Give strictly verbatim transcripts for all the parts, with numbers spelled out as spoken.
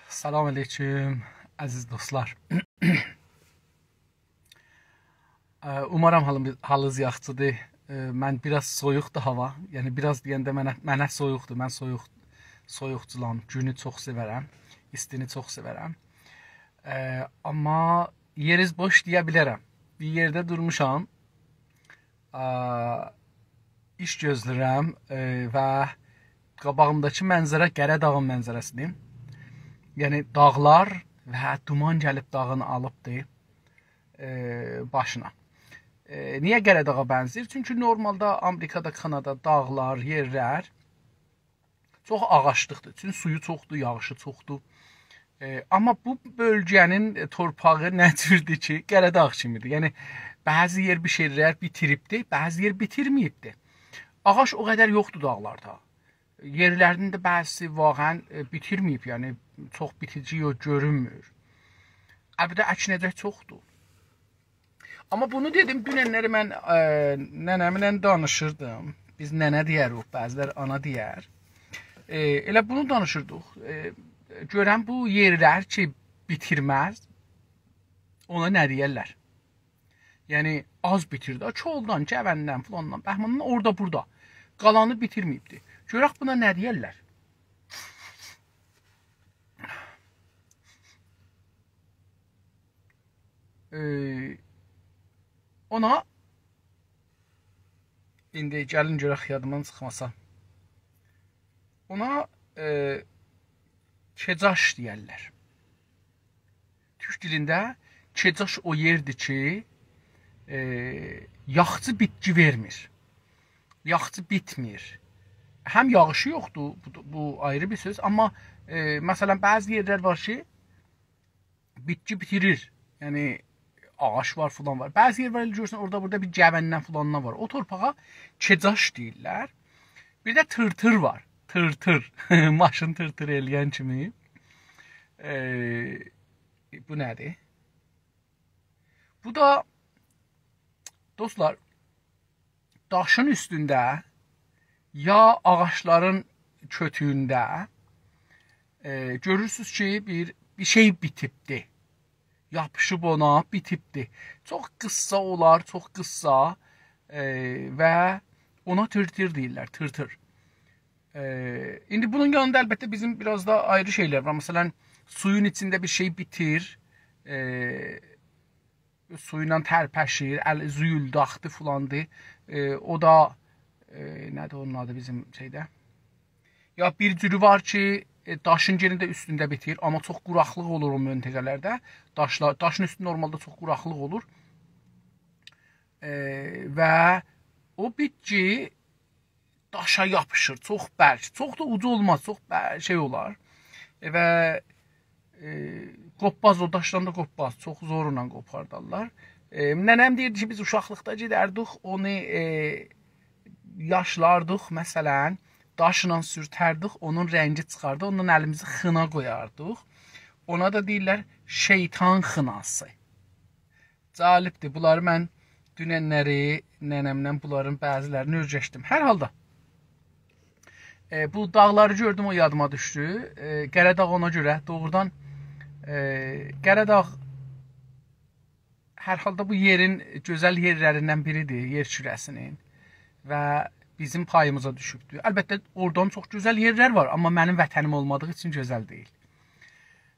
سلام علیکم، عزیز دوستلار. اه، اومارام حالیم-، حالینیز یاخشیدیر. اه، من بیر آز سویوقدور هاوا. یعنی بیر آز دئینده منه، منه سویوقدور. من سویوق، سویوقچولام. گونو چوخ سئورم. ایستینی چوخ سئورم. اه، آمما یئریز بوش دئیه بیلرم. بیر یئرده دورموشام. اه، ایش گؤزله‌ییرم، اه، و قاباغیمداکی منظره قره‌داغین منظره‌سیدیر. یعنی داغلار و دومان گلیب داغین آلیبدی، اه، باشینا. اه، نییه قره‌داغا بنزیر؟ چونکی نورمالدا آمریکادا، کانادا داغلار، یئرلر چوخ آغاجلیقدیر. چونکی سویو چوخدور، یاغیشی چوخدور. اه، آمما بو بؤلگه‌نین، اه، تورپاغی نه جوردور کی، قره‌داغ کیمیدیر. یعنی، بعضی یئر بیر شئیلر بیتیریبدی، بعضی یئر بیتیرمه‌ییبدی. آغاج او قدر یوخدور داغلاردا. یئرلرین ده بعضیسی واقعاً، اه، بیتیرمه‌ییب، یعنی چوخ بیتیجی یوخ، گؤرونمور. البته، اکینه‌جک چوخدور. آمما بونو دئدیم، دوننلری من، اه، ننه‌مله دانیشیردیم. بیز ننه دئیه‌ریک، بعضی‌لر آنا دئیر. اه، ائله بونو دانیشیردیق. اه، گؤرم بو یئرلر کی، بیتیرمز، اونا نه دئیرلر؟ یعنی، آز بیتیر ده، کولدان، گوندن، فلاندان، بهماندان، اورادا، بورادا. قالانی بیتیرمه‌ییبدی. گؤرک بونا نه دئیرلر؟ اه، اونا، ایندی گلین گؤرک یادیمدان چیخماسا. اونا، اه، کئجاش دئیرلر. تورک دیلینده کئجاش او یئردیر کی، اه، یاخچی بیتکی وئرمیر. یاخچی بیتمیر. هم یاغیشی یوخدور، بو، بو آیری بیر سؤز، آمما، اه، مثلاً، بعضی یئرلر وار کی، بیتکی بیتیریر. یعنی، آغاج وار، فلان وار. بعضی یئر وار، ائله گؤرورسن، اورادا، بورادا بیر گوندن، فلاندان وار. او تورپاغا کئجاش دئییرلر. بیر ده تیرتیر وار. تیرتیر. ماشین تیرتیر ائله‌ین کیمی. اه، بو نه‌دیر؟ بو دا، دوستلار، داشین اوستونده یا آغاجلارین کؤتویونده، ائ، گؤرورسونوز کی، بیر، بیر شئی بیتیبدی. یاپیشیب اونا، بیتیبدی. چوخ قیسسا اولار، چوخ قیسسا، ائ، و اونا تیرتیر دئییرلر، تیرتیر. ائ، ایندی بونون یانیندا البته بیزیم بیر آز دا آیری شئیلر وار. مثلاً، سویون ایچینده بیر شئی بیتیر، ائ، سویونان ترپشیر، ال زویولداقدی، فلاندی. ائ، او دا، ائ، نه‌دیر اونون آدی بیزیم شئیده؟ یا بیر جورو وار کی، ائ، داشین یئنه ده اوستونده بیتیر، آمما چوخ قوراقلیق اولور او منطقه‌لرده. داشلار، داشین اوستو نورمالدا چوخ قوراقلیق اولور. ائ، و او بیتکی داشا یاپیشیر، چوخ برک، چوخ دا اوجا اولماز، چوخ بر-، شئی اولار. ائ، و، ائ، قوپماز، او داشدان دا قوپماز، چوخ زورلا قوپاردارلار. ائ، ننه‌م دئییردی کی، بیز اوشاقلیقدا گئدردیک، اونو، ائ، یاشلاردیق، مثلاً، داشلا سورتردیک، اونون رنگی چیخاردی، اوندان الیمیزی خینا قویاردیق. اونا دا دئییرلر شیطان خیناسی. جالبدیر. بونلاری من دوننلری ننه‌مدن بونلارین بعضی‌لرینی اؤیرشدیم. هر حالدا، ائ، بو داغلاری گؤردوم، او یادیما دوشدو. ائ، قره‌داغ اونا گؤره، دوغرودان، ائ، قره‌داغ هر حالدا بو یئرین گؤزل یئرلریندن بیریدیر، یئر کوره‌سینین و بیزیم پاییمیزا دوشوبدور. البته، اورادان چوخ گؤزل یئرلر وار، آمما منیم وطنیم اولمادیغی اوچون گؤزل دئییل.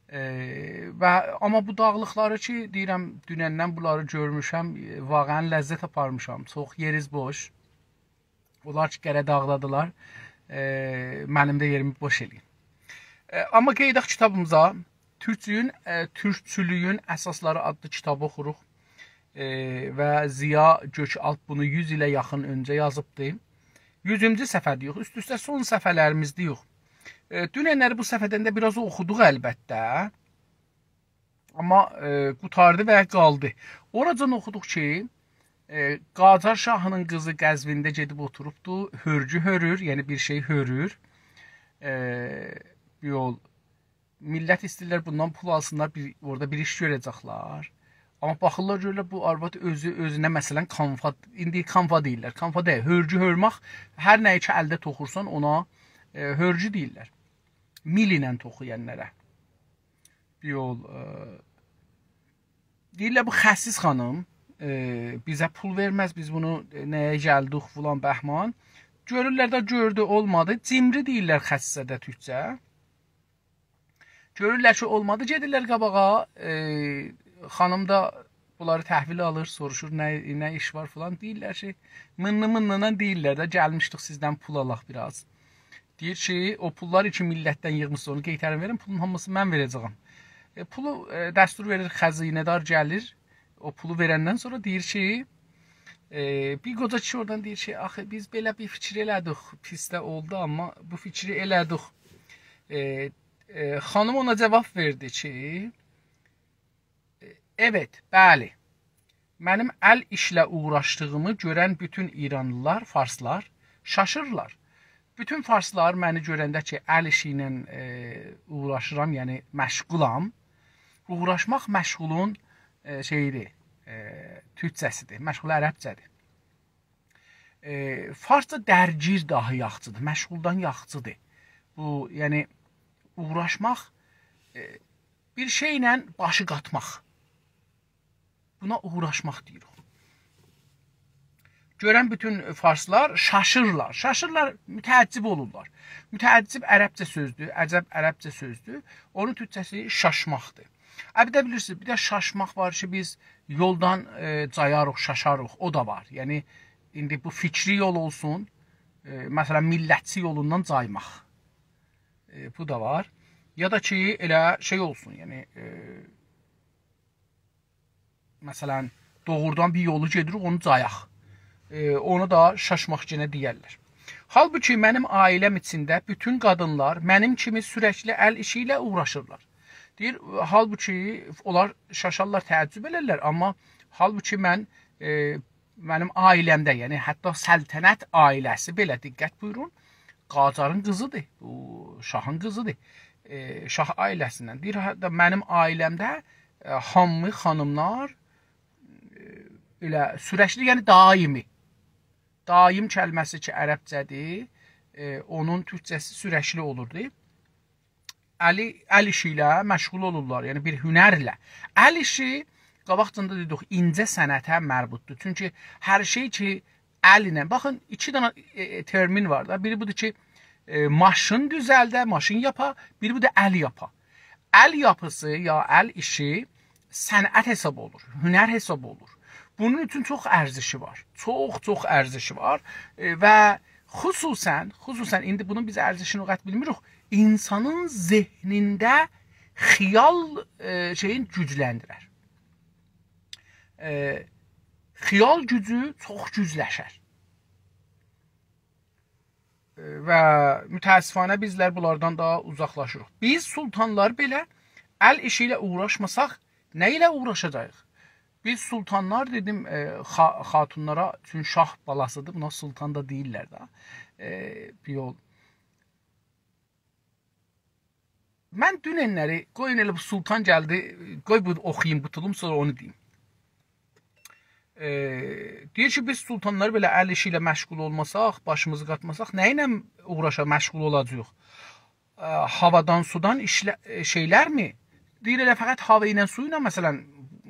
ائ، و، آمما بو داغلیقلاری کی، دئییرم، دونندن بونلاری گؤرموشم، ائ، واقعاً لذت آپارمیشام. چوخ یئریز بوش. اونلار کی، قره‌داغدادیلار، ائ، منیم ده یئریمی بوش ائله‌یین. ائ، آمما قئییداق کیتابیمیزا. تورکچویون، ائ، تورکچولویون اساسلاری آدلی کیتابی اوخوروق. ائ، و ضیا گؤک‌آلپ بونو یوز ایله یاخین اؤنجه یازیبدی. یوزونجو صفحه‌ده‌ییک، اوست-اوسته سون صفحه‌لریمیزده‌ییک. ائ، دوننلری بو صفحه‌دن ده بیر آز اوخودوق البته. آمما، ائ، قوتاردی و قالدی. اوراجان اوخودوق کی، ائ، قاجار شاهینین قیزی قزوینده گئدیب اوتوروبدو، هؤرگو هؤرور، یعنی بیر شئی هؤرور. ائ، بیر یول میللت ایسته‌ییرلر بوندان پول آلسینلار، بیر، اورادا بیر ایش گؤره‌جکلر. آمما باخیرلار، گؤرورلر بو آرواد اؤزو اؤزونه، مثلاً، کانفا، ایندی کانفا دئییرلر، کانفا دئییل، هؤرگو هؤرمک، هر نه‌یی کی، الده توخورسان، اونا، ائ، هؤرگو دئییرلر. میل ایله توخویانلارا. بیر یول، ائ، دئییرلر، بو خسیس خانیم، ائ، بیزه پول وئرمز، بیز بونو، ائ، نه‌یه گلدیک، فلان بهمان. گؤرورلر ده گؤردو، اولمادی. جیمری دئییرلر خسیسه ده تورکجه. گؤرورلر کی، اولمادی، گئدیرلر قاباغا، ائ، خانیم دا بونلاری تحویل آلیر، سوروشور، نه، نه ایش وار فلان. دئییرلر کی، میننی میننیندان دئییرلر ده، گلمیشدیک سیزدن پول آلاق بیر آز. دئییر کی، او پوللار کی میللتدن ییغمیسینیز، اونو قئیترین وئرین، پولون هامیسینی من وئره‌جه‌یم. ائ، پولو، ائ، دستور وئریر، خزینه‌دار گلیر، او پولو وئرندن سونرا دئییر کی، ائ، بیر قوجا کیشی اورادان دئییر کی، آخی بیز بئله بیر فیکیر ائله‌دیک، پیس ده اولدو، آمما بو فیکری ائله‌دیک. ائ، ائ، خانیم اونا جاواب وئردی کی، «Evet, bəli. Mənim əl işlə uğraşdığımı görən bütün İranlılar, farslar şaşırlar. Bütün farslar məni görəndə ki, əl işi ilə, e, uğraşıram, yəni məşğulam. Uğraşmaq məşğulun, e, şeyidir, e, türkcəsidir, məşğul ərəbcədir. E, farsca dərgir daha yaxşıdır, məşğuldan yaxşıdır. Bu, yəni uğraşmaq, e, bir şeylə başı qatmaq. Buna uğraşmaq deyirik.» Görən bütün farslar şaşırlar. Şaşırlar, mütəəccib olurlar. Mütəəccib ərəbcə sözdür, əcəb ərəbcə sözdür. Onun türkcəsi şaşmaqdır. Ə, bir də bilirsiniz, bir də şaşmaq var ki, biz yoldan, e, cayarıq, şaşarıq, o da var. Yəni, indi bu fikri yol olsun, e, məsələn, millətçi yolundan caymaq. E, bu da var. Ya da ki, elə şey olsun, yəni, e, məsələn, doğrudan bir yolu gedirik, onu cayaq. E, ona da şaşmaq yenə deyərlər. Halbuki mənim ailəm içində bütün qadınlar mənim kimi sürəkli əl işi ilə uğraşırlar. Deyir, halbuki onlar şaşarlar, təəccüb elərlər, amma halbuki mən, e, mənim ailəmdə, yəni hətta səltənət ailəsi belə, diqqət buyurun, Qacarın qızıdır, bu şahın qızıdır. E, şah ailəsindən. Deyir, hətta mənim ailəmdə, e, hamı xanımlar, e, elə sürəkli, yəni daimi. Daim kəlməsi ki, ərəbcədir, e, onun türkcəsi sürəkli olurdu. Əli, əl işi ilə məşğul olurlar, yəni bir hünərlə. Əl işi, qabaqcanda dedik, incə sənətə mərbutdur. Çünki hər şey ki, əl ilə, baxın, iki dənə, e, e, termin var da. Biri budur ki, e, maşın düzəldə, maşın yapa, biri bu da əl yapa. Əl yapısı ya əl işi sənət hesab olunur, hünər hesab olunur. Bunun üçün çox ərziyi var, çox, çox ərziyi var. E, və xüsusən, xüsusən indi bunun biz ərzinini o qədər bilmirik, insanın zehnində xiyal, e, şeyin gücləndirər. E, xiyal gücü çox gücləşər. E, və mütəəssifanə bizlər bunlardan daha uzaqlaşırıq. Biz sultanlar belə əl işi ilə uğraşmasaq, nə ilə uğraşacağıq? Biz sultanlar, dedim, e, xa-, xatunlara, çünki şah balasıdır, buna sultan da deyirlər də. E, bir yol. Mən dünənləri, qoyun elə bu sultan gəldi, qoy bu oxuyum, qutulum, sonra onu deyim. E, deyir ki, biz sultanlar belə əl işi ilə məşğul olmasaq, başımızı qatmasaq, nə ilə uğraşa, məşğul olacağıq? E, havadan, sudan işlə-, e, şeylərmi? Deyir, elə fəqət hava ilə, su ilə, məsələn,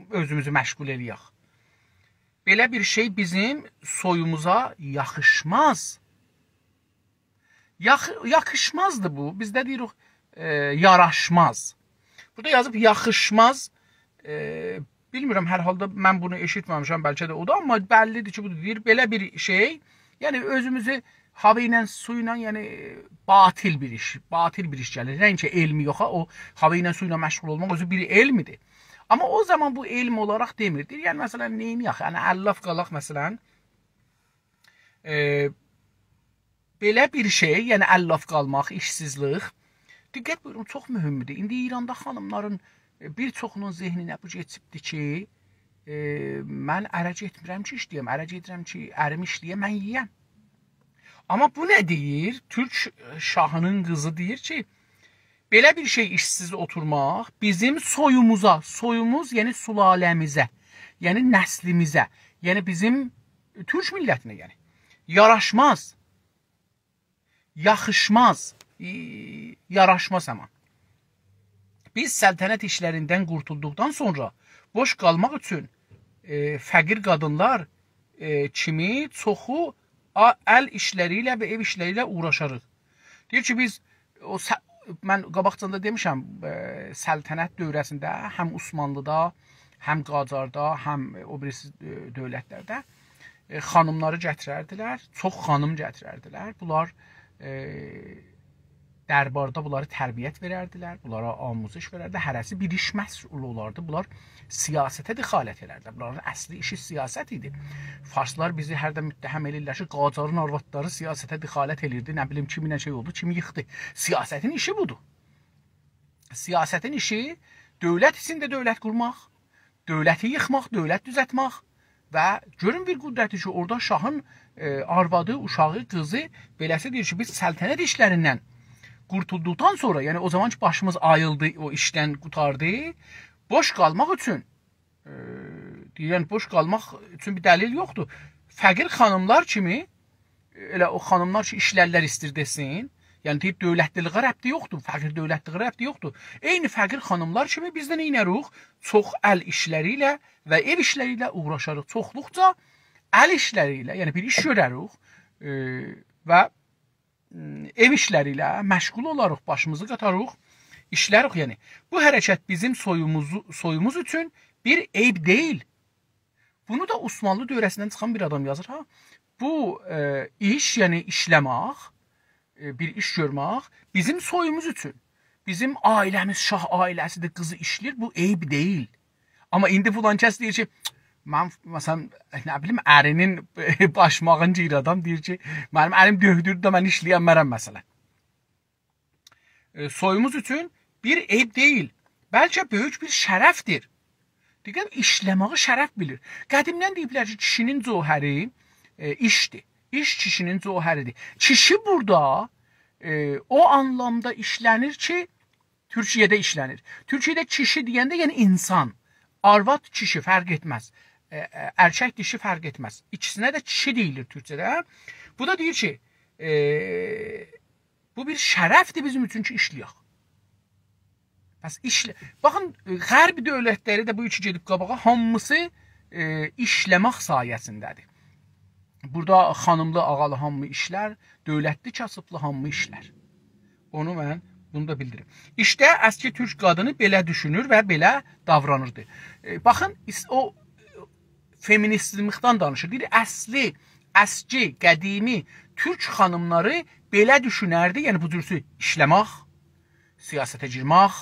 özümüzü məşğul eləyək. Belə bir şey bizim soyumuza yaxışmaz. Yax-, yaxışmazdı bu. Bizdə deyirik, e, yaraşmaz. Burada yazıb yaxışmaz. E, bilmirəm, hər halda mən bunu eşitməmişəm, bəlkə də odur, amma bəllidir ki, budur. Deyir, belə bir şey, yəni özümüzü hava ilə, su ilə, yəni, e, batil bir iş, batil bir iş gəlir. Nəinki elmi yox, ha, o hava ilə, su ilə məşğul olmaq özü bir elmidir. Amma o zaman bu elm olaraq demir. Deyir, yəni, məsələn, neyniyək? Yəni, əlləf qalaq, məsələn, e, belə bir şey, yəni əlləf qalmaq, işsizlik. Diqqət buyurun, çox mühümdür. İndi İranda xanımların, e, bir çoxunun zehninə bu keçibdir ki, e, mən ərə getmirəm ki, işləyəm, ərə gedirəm ki, ərim işləyə, mən yeyəm. Amma bu nə deyir? Türk, e, şahının qızı deyir ki, belə bir şey işsiz oturmaq bizim soyumuza, soyumuz, yəni sülaləmizə, yəni nəslimizə, yəni bizim türk millətinə, yəni yaraşmaz, yaxışmaz. ای، یاراشماز همان. بیز سلطنت ایشلریندن قورتولدوقدان سونرا بوش قالماق اوچون، ائ، فقیر قادینلار، ائ، کیمی چوخو آ-، ال ایشلری ایله و ائو ایشلری ایله اوغراشاریق. دئییر کی، بیز او سه-، من قاباقجان دا دئمیشم، ائ، سلطنت دؤوره‌سینده هم عثمانلیدا، هم قاجاردا، هم او بیریسی، ائ، دؤولتلرده، ائ، خانیملاری گتیرردیلر، چوخ خانیم گتیرردیلر. بونلار، ائ، درباردا بونلاری تربیت وئرردیلر، بونلارا آموزش وئرردیلر. هره‌سی بیر ایش مسئول اولاردی. بونلار سیاسته دخالت ائلردیلر. بونلارین اصلی ایشی سیاست ایدی. فارسلار بیزی هر ده متهم ائله‌ییرلر کی، قاجارین آروادلاری سیاسته دخالت ائلیردی، نه بیلیم، کیمینله شئی اولدو، کیمی ییخدی. سیاستین ایشی بودور. سیاستین ایشی دؤولت ایچینده دؤولت قورماق، دؤولتی ییخماق، دؤولت دوزلتمک و گؤرون بیر قدرتی کی، اورادا شاهین، ائ، آروادی، اوشاغی، قیزی، بئله‌سی دئییر کی، بیز سلطنت ایشلریندن قورتولدوقدان سونرا، یعنی او زامان کی، باشیمیز آییلدی، او ایشدن قوتاردی، بوش قالماق اوچون، ائ، دئییرم، بوش قالماق اوچون بیر دلیل یوخدور. فقیر خانیملار کیمی ائله او خانیملار کی، ایشلرلر ایستیر دئسین. یعنی، دئییب، دؤولتلیلیگه ربطی یوخدور، فقیر دؤولتلیلیگه ربطی یوخدور. عینی فقیر خانیملار کیمی بیز ده نئینه‌روق؟ چوخ ال ایشلری ایله و ائو ایشلری ایله اوغراشاریق. چوخلوقجا ال ایشلری ایله، یعنی بیر ایش گؤرروق، ائ، و، م، ائو ایشلری ایله مشغول اولاریق، باشیمیزی قاتاریق، ایشلریک، یعنی. بو حرکت بیزیم سویوموزو، سویوموز اوچون بیر عیب دئییل. بونو دا عثمانلی دؤوره‌سیندن چیخان بیر آدام یازیر، ها. بو، ائ، ایش، یعنی ایشله‌مک، ائ، بیر ایش گؤرمک بیزیم سویوموز اوچون، بیزیم عائله‌میز، شاه عائله‌سی‌دیر، قیزی ایشله‌ییر، بو عیب دئییل. آمما ایندی فلان کس دئییر کی، من، مثلا، نه بیلیم، ارینین باشماغینی گئییر آدام، دئییر کی، منیم اریم دؤکتوردور ده، من ایشله‌ینمرم، مثلا. ائ، سویوموز اوچون بیر عیب دئییل، بلکه بؤیوک بیر شرفدیر. دقت، ایشله‌مه‌یی شرف بیلیر. قدیمدن دئییبلر کی، کیشی‌نین جوهری، ائ، ایشدیر. ایش کیشی‌نین جوهری‌دیر. کیشی بورادا، ائ، او آنلامدا ایشله‌نیر کی، تورکیه‌ده ایشله‌نیر. تورکیه‌ده کیشی دئینده، یعنی اینسان، آرواد، کیشی فرق ائتمز. ائ، ائ، ائرکک، دیشی فرق ائتمز. ایکیسینه ده کیشی دئییلیر تورکجه‌ده. بو دا دئییر کی، ائ، بو بیر شرفدیر بیزیم اوچون کی، ایشله‌یک. پس ایشله-، باخین، غرب دؤولتلری ده بو کی گئدیب قاباغا، هامیسی، ائ، ایشله‌مک سایه‌سینده‌دیر. بورادا خانیملی، آغالی هامی ایشلر، دؤولتلی، کاسیبلی هامی ایشلر. اونو من، بونو دا بیلدیریم. ایشته اسکی تورک قادینی بئله دوشونور و بئله داورانیردی. ائ، باخین، ایس-، او فمینیستلیکدن دانیشیر. دئییر، اصلی، اسکی، قدیمی تورک خانیملاری بئله دوشونردی، یعنی بو جورسو ایشله‌مک، سیاسته گیرمک،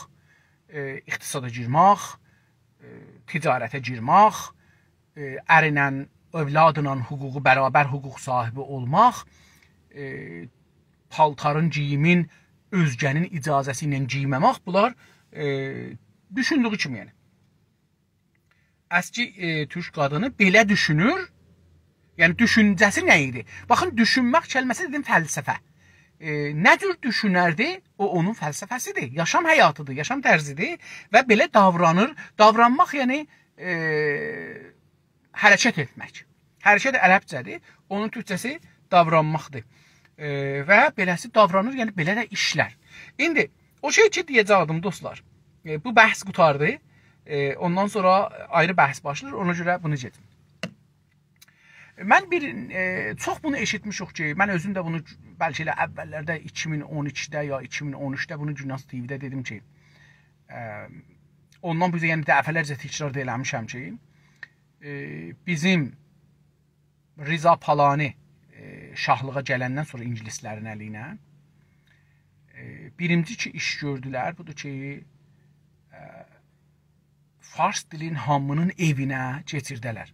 ائ، اقتصادا گیرمک، ائ، تجارته گیرمک، ائ، ارینن، اولادلا حقوقو برابر حقوق صاحیبی اولماق، ائ، پالتارین، گئییمین اؤزگه‌نین اجازه‌سی ایله گئیمه‌مک، بونلار، ائ، دوشوندویو کیمی، یعنی. اسکی، ائ، تورک قادینی بئله دوشونور. یعنی، دوشونجه‌سی نه ایدی؟ باخین، دوشونمک کلمه‌سی دئدیم فلسفه. ائ، نه جور دوشونردی؟ او، اونون فلسفه‌سی‌دیر. یاشام حیاتی‌دیر، یاشام طرزی‌دیر و بئله داورانیر. داورانماق، یعنی، ائ، حرکت ائتمک. حرکت عربجه‌دیر، اونون تورکجه‌سی داورانماقدیر. ائ، و بئله‌سی داورانیر، یعنی بئله ده ایشلر. ایندی او شئی کی دئیه‌جکدیم، دوستلار. ائ، بو بحث قوتاردی. ائ، اوندان سونرا آیری بحث باشلاییر، اونا گؤره بونو گئدیم. من بیر، ائ، چوخ بونو ائشیتمیشیک کی، من اؤزوم ده بونو بلکه ائله اوللرده ایکی مین اون ایکیده یا ایکی مین اون اوچده بونو گوناز تی‌وی‌ده دئدیم کی، ائ، اوندان بو اوزه، یعنی، دفعه‌لرجه تکرار دا ائله‌میشم کی، ائ، بیزیم رضا پالانی، ائ، شاهلیغا گلندن سونرا اینگیلیسلرین الی ایله، ائ، بیرینجی کی ایش گؤردولر، بودور کی، ائ، فارس دیلین هامینین ائوینه کئچیرده‌لر.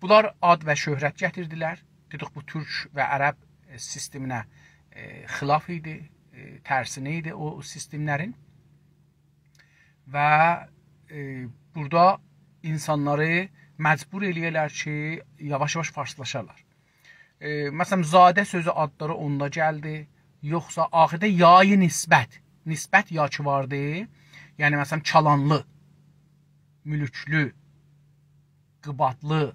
بونلار آد و شهرت گتیردیلر. دئدیک، بو تورک و عرب، ائ، سیستمینه، ائ، خلاف ایدی، ائ، ترسینه ایدی او سیستملرین. و، ائ، بورادا اینسانلاری مجبور ائله‌یه‌لر کی، یاواش-یاواش فارسلاشارلار. ائ، مثلا، زاده سؤزو آدلاری اوندا گلدی. یوخسا آخیردا یای نسبت، نسبت یا کی واردی. یعنی، مثلا، چالانلی، مولوکلو، قیبادلی.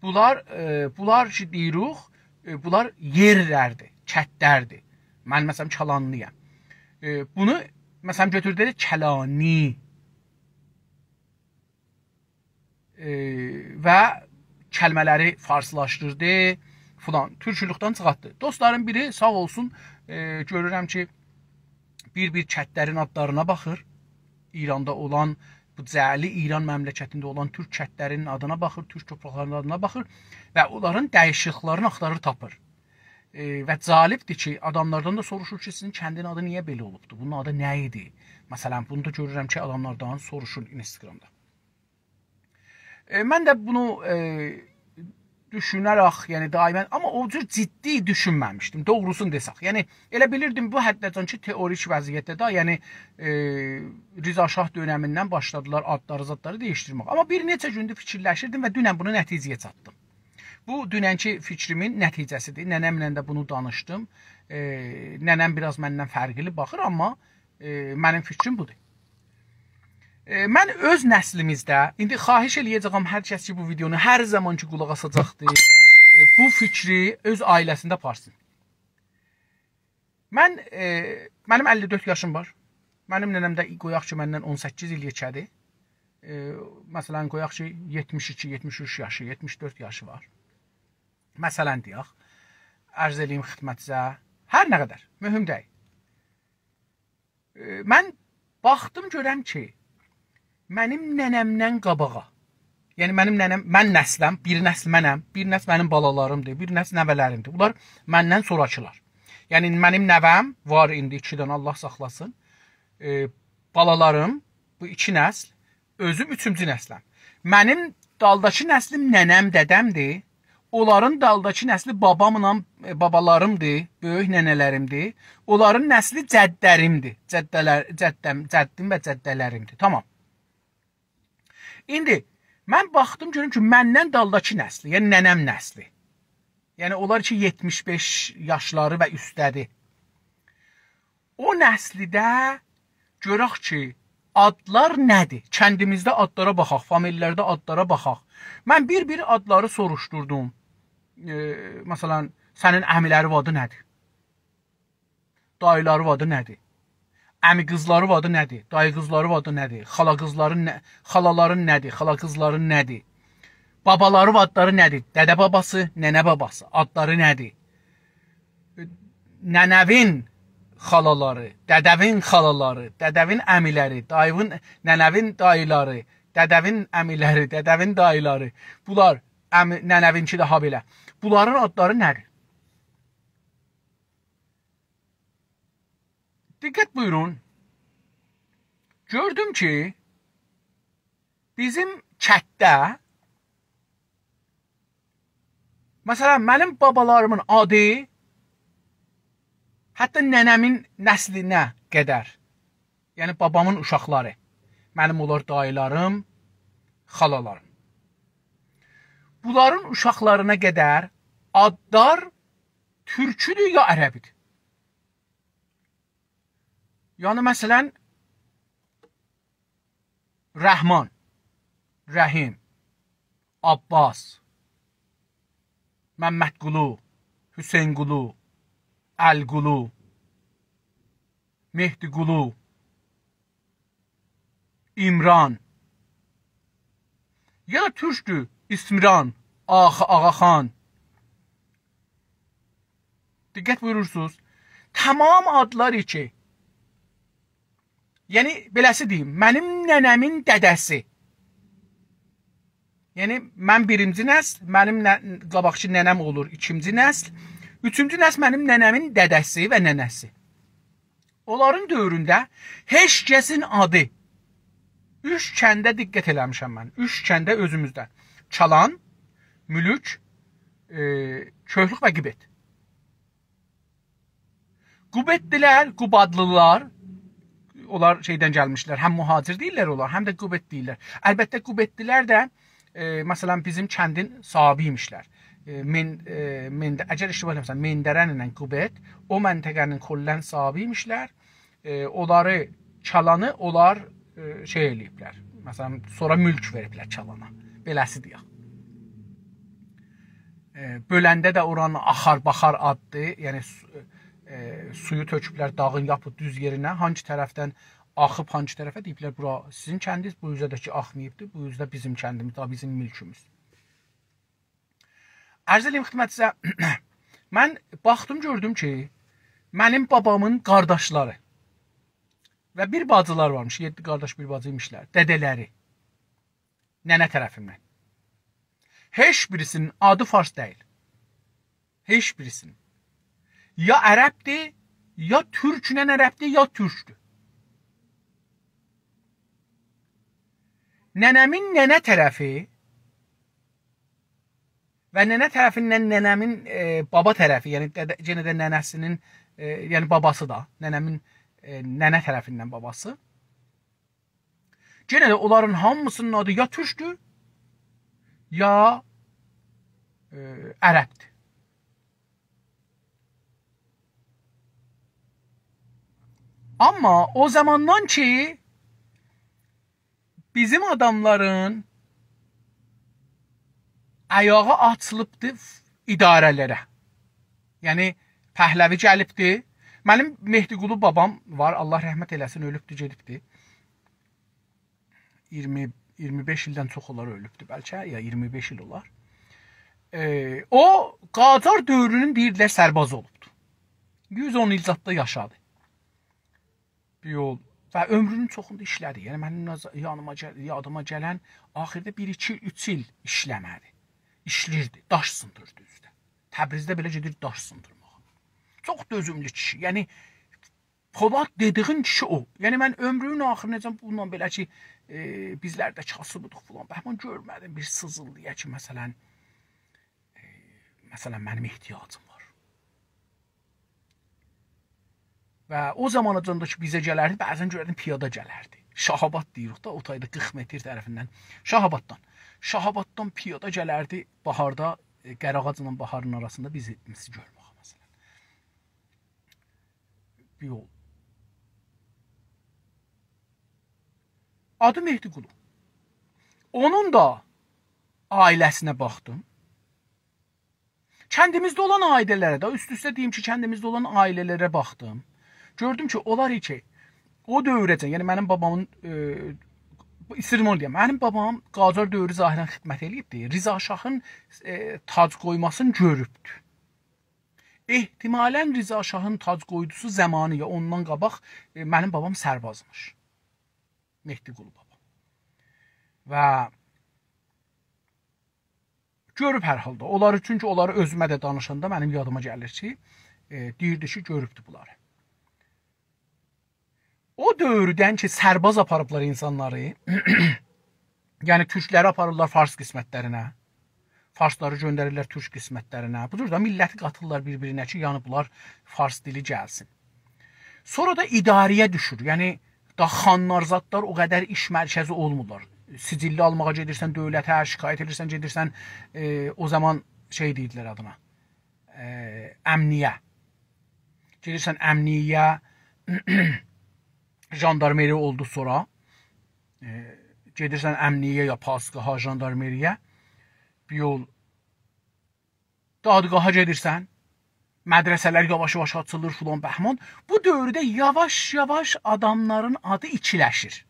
بونلار، ائ، بونلار کی دئییریک، ائ، بونلار یئرلردیر، کتلردیر. من، مثلا، کلانلی‌یام. ائ، بونو، مثلا، گؤتوردو، دئدی کلانی. ائ، و کلمه‌لری فارسلاشدیردی، فلان، تورکولوکدن چیخارتدی. دوستلارین بیری، ساغ اولسون، ائ، گؤرورم کی، بیر-بیر کندلرین آدلارینا باخیر. ایراندا اولان، بو جعلی ایران مملکتینده اولان تورک کندلرینین آدینا باخیر، تورک تورپاقلاری‌نین آدینا باخیر و اونلارین دییشیکلیکلرینی آختاریر، تاپیر. ائ، و جالبدیر کی، آداملاردان دا سوروشور کی، سیزین کندین آدی نییه بئله اولوبدور؟ بونون آدی نه ایدی؟ مثلا، بونو دا گؤرورم کی، آداملاردان سوروشور اینستاگرامدا. ائ، من ده بونو، ائ، دوشونه‌رک، یعنی دائما، آمما او جور جدی دوشونمه‌میشدیم، دوغروسونو دئسک. یعنی ائله بیلیردیم بو حده‌جن کی، تئوریک وضعیتده ده، یعنی، ائ، رضا شاه دؤنمیندن باشلادیلار آدلاری، زادلاری دییشدیرمک. آمما بیر نئچه گوندور فیکیرلشیردیم و دونن بونو نتیجه‌یه چاتدیم. بو دوننکی فیکریمین نتیجه‌سیدیر. ننه‌مله ده بونو دانیشدیم. ائ، ننه‌م بیر آز مندن فرقلی باخیر، آمما، ائ، منیم فیکریم بودور. ائ، من اؤز نسلیمیزده، ایندی خواهش ائله‌یه‌جه‌یم هر کس کی، بو ویدئونو هر زامان کی، قولاق آساجاقدیر، ائ، بو فیکری اؤز عائله‌سینده آپارسین. من، ائ، منیم اللی دؤرد یاشیم وار. منیم ننه‌م ده، قویاق کی، مندن اون سککیز ایل یئکه‌دیر. ائ، مثلا، قویاق کی، یئتمیش ایکی، یئتمیش اوچ یاشی، یئتمیش دؤرد یاشی وار. مثلا، دئیک، عرض ائله‌ییم خدمتینیزه، هر نه قدر، مهم دئییل. ائ، من باخدیم گؤرم کی، منیم ننه‌مدن قاباغا، یعنی منیم ننه‌م، من نسلم، بیر نسل منم، بیر نسل منیم بالالاریمدیر، بیر نسل نوه‌لریمدیر. بونلار مندن سونراکیلار. یعنی منیم نوه‌م وار ایندی ایکی دنه، الله ساخلاسین. ائ، بالالاریم، بو ایکی نسل، اؤزوم اوچونجو نسلم. منیم دالداکی نسلیم ننه‌م، دده‌مدیر. اونلارین دالداکی نسلی باباملا، ائ، بابالاریمدیر، بؤیوک ننه‌لریمدیر. اونلارین نسلی جدلریمدیر. جده‌لر، جدم، جدیم و جده‌لریمدیر. تامام. ایندی من باخدیم، گؤروم کی، مندن دالداکی نسلی، یعنی ننه‌م نسلی. یعنی اونلار کی، یئتمیش بئش یاشلاری و اوسته‌دیر. او نسلیده گؤرک کی، آدلار نه‌دیر؟ کندیمیزده آدلارا باخاق، فامیللرده آدلارا باخاق. من بیر-بیر آدلاری سوروشدوردوم. ائ، مثلا، سنین عمی‌لرین آدی نه‌دیر؟ داییلارین آدی نه‌دیر؟ عمی قیزلارین آدی نه‌دیر؟ دایی قیزلارین آدی نه‌دیر؟ خالا قیزلارین نه، خالالارین نه‌دیر؟ خالا قیزلارین نه‌دیر؟ بابالارین آدلاری نه‌دیر؟ دده باباسی، ننه باباسی، آدلاری نه‌دیر؟ ننه‌وین خالالاری، دده‌وین خالالاری، دده‌وین عمی‌لری، داییوین، ننه‌وین داییلاری، دده‌وین عمی‌لری، دده‌وین داییلاری. بونلار، عمی، ننه‌وینکی ده هابئله. بونلارین آدلاری نه‌دیر؟ دقت بویورون. گؤردوم کی، بیزیم کندده، مثلا، منیم بابالاریمین آدی، حتی ننه‌مین نسلینه قدر، یعنی بابامین اوشاقلاری، منیم اولار داییلاریم، خالالاریم، بونلارین اوشاقلارینا قدر آدلار تورکودور یا عربیدیر. یعنی، مثلا، رحمان، رحیم، عباس، ممدقولو، حسینقولو، علیقولو، مهدیقولو، عمران. یا دا تورکدور، اسمران، آخ، آغاخان. دقت بویورورسونوز. تمام آدلار کی، یعنی، بئله‌سی دئییم، منیم ننه‌مین دده‌سی. یعنی، من بیرینجی نسل، منیم نه، قاباقکی ننه‌م اولور ایکینجی نسل. اوچونجو نسل منیم ننه‌مین دده‌سی و ننه‌سی. اونلارین دؤورونده هئچ کسین آدی، اوچ کنده دقت ائله‌میشم من، اوچ کنده اؤزوموزدن: چالان، مولوک، ائ، کؤهلوک و قیبت. قوبتلی‌لر، قوبادلی‌لار، اونلار شئیدن گلمیشلر، هم مهاجر دئییرلر اونلار، هم ده قوبت دئییرلر. البته، قوبتلی‌لر ده، ائ، مثلا، بیزیم کندین صاحیبی ایمیشلر. ائ، من، ائ، مند-، اگر اشتباه ائله‌میرمسم، مندران ایله قوبت او منطقه‌نین کلاً صاحیبی ایمیشلر. ائ، اونلاری، چالانی اونلار، ائ، شئی ائله‌ییبلر. مثلا، سونرا مولک وئریبلر چالانا. بئله‌سی دئیک. ائ، بؤلنده ده اورانین آخار باخار آددی، یعنی س-، ائ، سویو تؤکوبلر داغین لاپ دوز یئرینه. هانگی طرفدن آخیب، هانگی طرفه، دئییبلر: «بورا سیزین کندینیز، بو اوزه ده کی آخماییبدی، بو اوزه ده بیزیم کندیمیز، دا بیزیم مولکوموز.» عرض ائله‌ییم خدمتینیزه، من باخدیم، گؤردوم کی، منیم بابامین قارداشلاری و بیر باجیلار وارمیش، یئددی قارداش، بیر باجی ایمیشلر، دده‌لری، ننه طرفیندن. هئچ بیریسینین آدی فارس دئییل. هئچ بیریسینین. یا عربدیر، یا تورکله عربدیر، یا تورکدور. ننه‌مین ننه طرفی و ننه طرفیندن ننه‌مین، ائ، بابا طرفی، یعنی دده، یئنه ده ننه‌سینین، ائ، یعنی باباسی دا، ننه‌مین، ائ، ننه طرفیندن باباسی. یئنه ده اونلارین هامیسینین آدی یا تورکدور، یا، ائ، عربدیر. آمما او زاماندان کی، بیزیم آداملارین آیاغی آچیلیبدی اداره‌لره. یعنی، پهلوی گلیبدی. منیم مهدی‌قلی بابام وار، الله رحمت ائله‌سین، اؤلوبدو، گئدیبدی. اییرمی، اییرمی بئش ایلدن چوخ اولار اؤلوبدو بلکه، یا اییرمی بئش ایل اولار. ائ، او، قاجار دؤورونون، دئییردیلر، سربازی اولوبدو. یوز اون ایل زاددا یاشادی. بیر یول. و عؤمرونون چوخوندا ایشله‌دی. یعنی، منیم ناز-، یانیما گل-، یادیما گلن، آخیردا بیر، ایکی، اوچ ایل ایشله‌مه‌دی. ایشله‌ییردی، داش سیندیریردی اوزده. تبریزده بئله گئدیردی داش سیندیرماغا. چوخ دؤزوملو کیشی. یعنی، پولاد دئدیگین کیشی او. یعنی، من عؤمرونون آخیرینه‌جن بونونلا بئله کی، ائ، بیزلر ده کاسیبیدیق فلان، بهمان گؤرمه‌دیم بیر سیزیلدایا کی، مثلا، ائ، مثلا، منیم احتیاجیم وار. و او زاماناجان دا کی، بیزه گلردی، بعضا گؤرردیم پیادا گلردی. شاه‌آباد دئییریک دا، او تایدا قیرخ متر طرفیندن. شاه‌آباددان. شاه‌آباددان پیادا گلردی، باهاردا، ائ، قره‌آغاجلا باهارین آراسیندا بیزی، بیزی گؤرمه‌یه، مثلا. بیر یول. آدی مهدی‌قلی. اونون دا عائله‌سینه باخدیم. کندیمیزده اولان عائله‌لره ده، اوست-اوسته دئییم کی، کندیمیزده اولان عائله‌لره باخدیم. گؤردوم کی، اونلار کی، او دؤوره‌جن، یعنی منیم بابامین، ائ، بو ایستیردیم اونو دئیم، منیم بابام قاجار دؤورو ظاهرا خدمت ائله‌ییبدی. رضا شاهین، ائ، تاج قویماسینی گؤروبدو. احتمالا رضا شاهین تاج قویدوسو زامانی یا اوندان قاباق، ائ، منیم بابام سربازمیش. مهدی‌قلی بابا. و گؤروب هر حالدا. اونلاری، چونکی اونلاری اؤزومه ده دانیشاندا منیم یادیما گلیر کی، ائ، دئییردی کی، گؤروبدو بونلاری. او دؤوردن کی، سرباز آپاریبلار اینسانلاری، یعنی تورکلری آپاریرلار فارس قسمتلرینه، فارسلاری گؤندریرلر تورک قسمتلرینه. بو جور دا میللتی قاتیرلار بیر-بیرینه کی، یعنی بونلار فارس دیلی گلسین. سونرا دا اداره‌یه دوشور. یعنی، دا خانلار، زادلار او قدر ایش مرکزی اولمورلار. سجللی آلماغا گئدیرسن دؤولته، شکایت ائدیرسن، گئدیرسن، ائ، او زامان شئی دئییرلر آدینا، ائ، امنیه. گئدیرسن امنیه، ژاندارمری اولدو سونرا. ائ، گئدیرسن امنیه یا پاسگاها، ژاندارمری‌یه. بیر یول دادگاها گئدیرسن، مدرسه‌لر یاواش-یاواش آچیلیر، فلان بهمان. بو دؤورده یاواش-یاواش آداملارین آدی ایکیلشیر.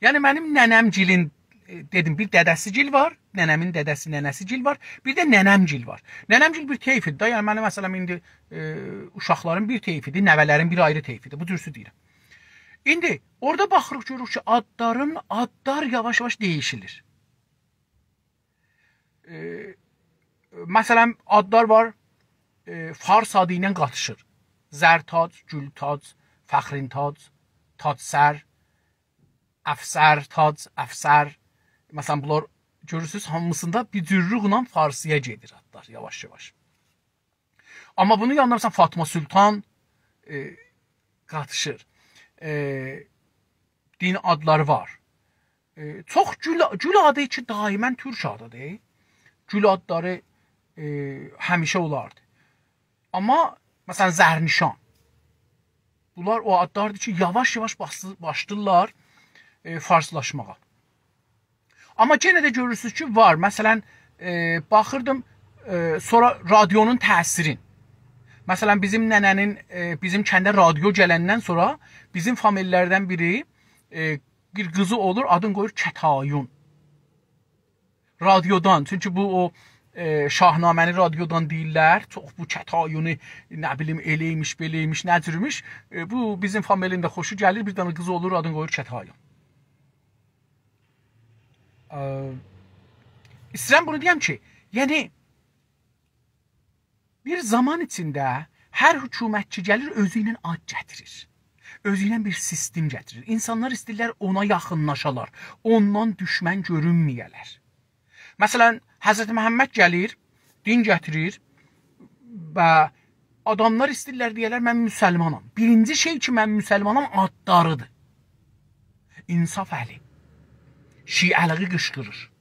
یعنی، منیم ننه‌م‌گیلین، ائ، دئدیم، بیر دده‌سی‌گیل وار، ننه‌مین دده‌سی، ننه‌سی‌گیل وار، بیر ده ننه‌م‌گیل وار. ننه‌م‌گیل بیر طیف ایدی دا، یعنی، منیم، مثلا، ایندی، ائ، اوشاقلاریم بیر طیف ایدی، نوه‌لریم بیر آیری طیف ایدی، بو جورسو دئییرم. ایندی اورادا باخیریق، گؤروروک کی، آدلارین، آدلار یاواش-یاواش دییشیلیر. ائ، مثلا، آدلار وار، ائ، فارس آدی ایله قاتیشیر. زرتاج، گولتاج، فخرین‌تاج، تاج‌سر، افسر، تاج، افسر. مثلا، بونلار گؤرورسونوز، هامیسیندا بیر جورلوقلا فارسی‌یا گئدیر آدلار، یاواش-یاواش. آمما بونون یانیندا، مثلا، فاطما سلطان، ائ، قاتیشیر. ائ، دین آدلاری وار. ائ، چوخ گول، گول آدی کی، دائما تورک آدیدیر. گول آدلاری، ائ، همیشه اولاردی. آمما، مثلا، زرنیشان. بونلار او آدلاردیر کی، یاواش-یاواش باسی-، باشلاییرلار، ائ، فارسلاشماغا. آمما یئنه ده گؤرورسونوز کی، وار. مثلا، ائ، باخیردیم، ائ، سونرا رادیونون تأثیرین. مثلا، بیزیم ننه‌نین، ائ، بیزیم کنده رادیو گلندن سونرا بیزیم فامیللردن بیری، ائ، بیر قیزی اولور، آدین قویور کتایون. رادیودان، چونکی بو او، ائ، شاهنامه‌نی رادیودان دئییرلر. چوخ بو کتایونو، نه بیلیم، ائله‌یمیش، بئله‌یمیش، نه جورموش. ائ، بو بیزیم فامیلین ده خوشو گلیر، بیر دنه قیزی اولور، آدین قویور کتایون. ائ، ایسته‌ییرم بونو دئیم کی، یعنی، بیر زامان ایچینده هر حکومت کی گلیر، اؤزو ایله آد گتیریر. اؤزو ایله بیر سیستم گتیریر. اینسانلار ایسته‌ییرلر اونا یاخینلاشالار، اوندان دوشمن گؤرونمه‌یه‌لر. مثلا، حضرت محمد گلیر، دین گتیریر و آداملار ایسته‌ییرلر دئیه‌لر: «من مسلمانام.» بیرینجی شئی کی، «من مسلمانام» آدلاریدیر. انصافعلی. شیعه‌لیگی قیشقیریر.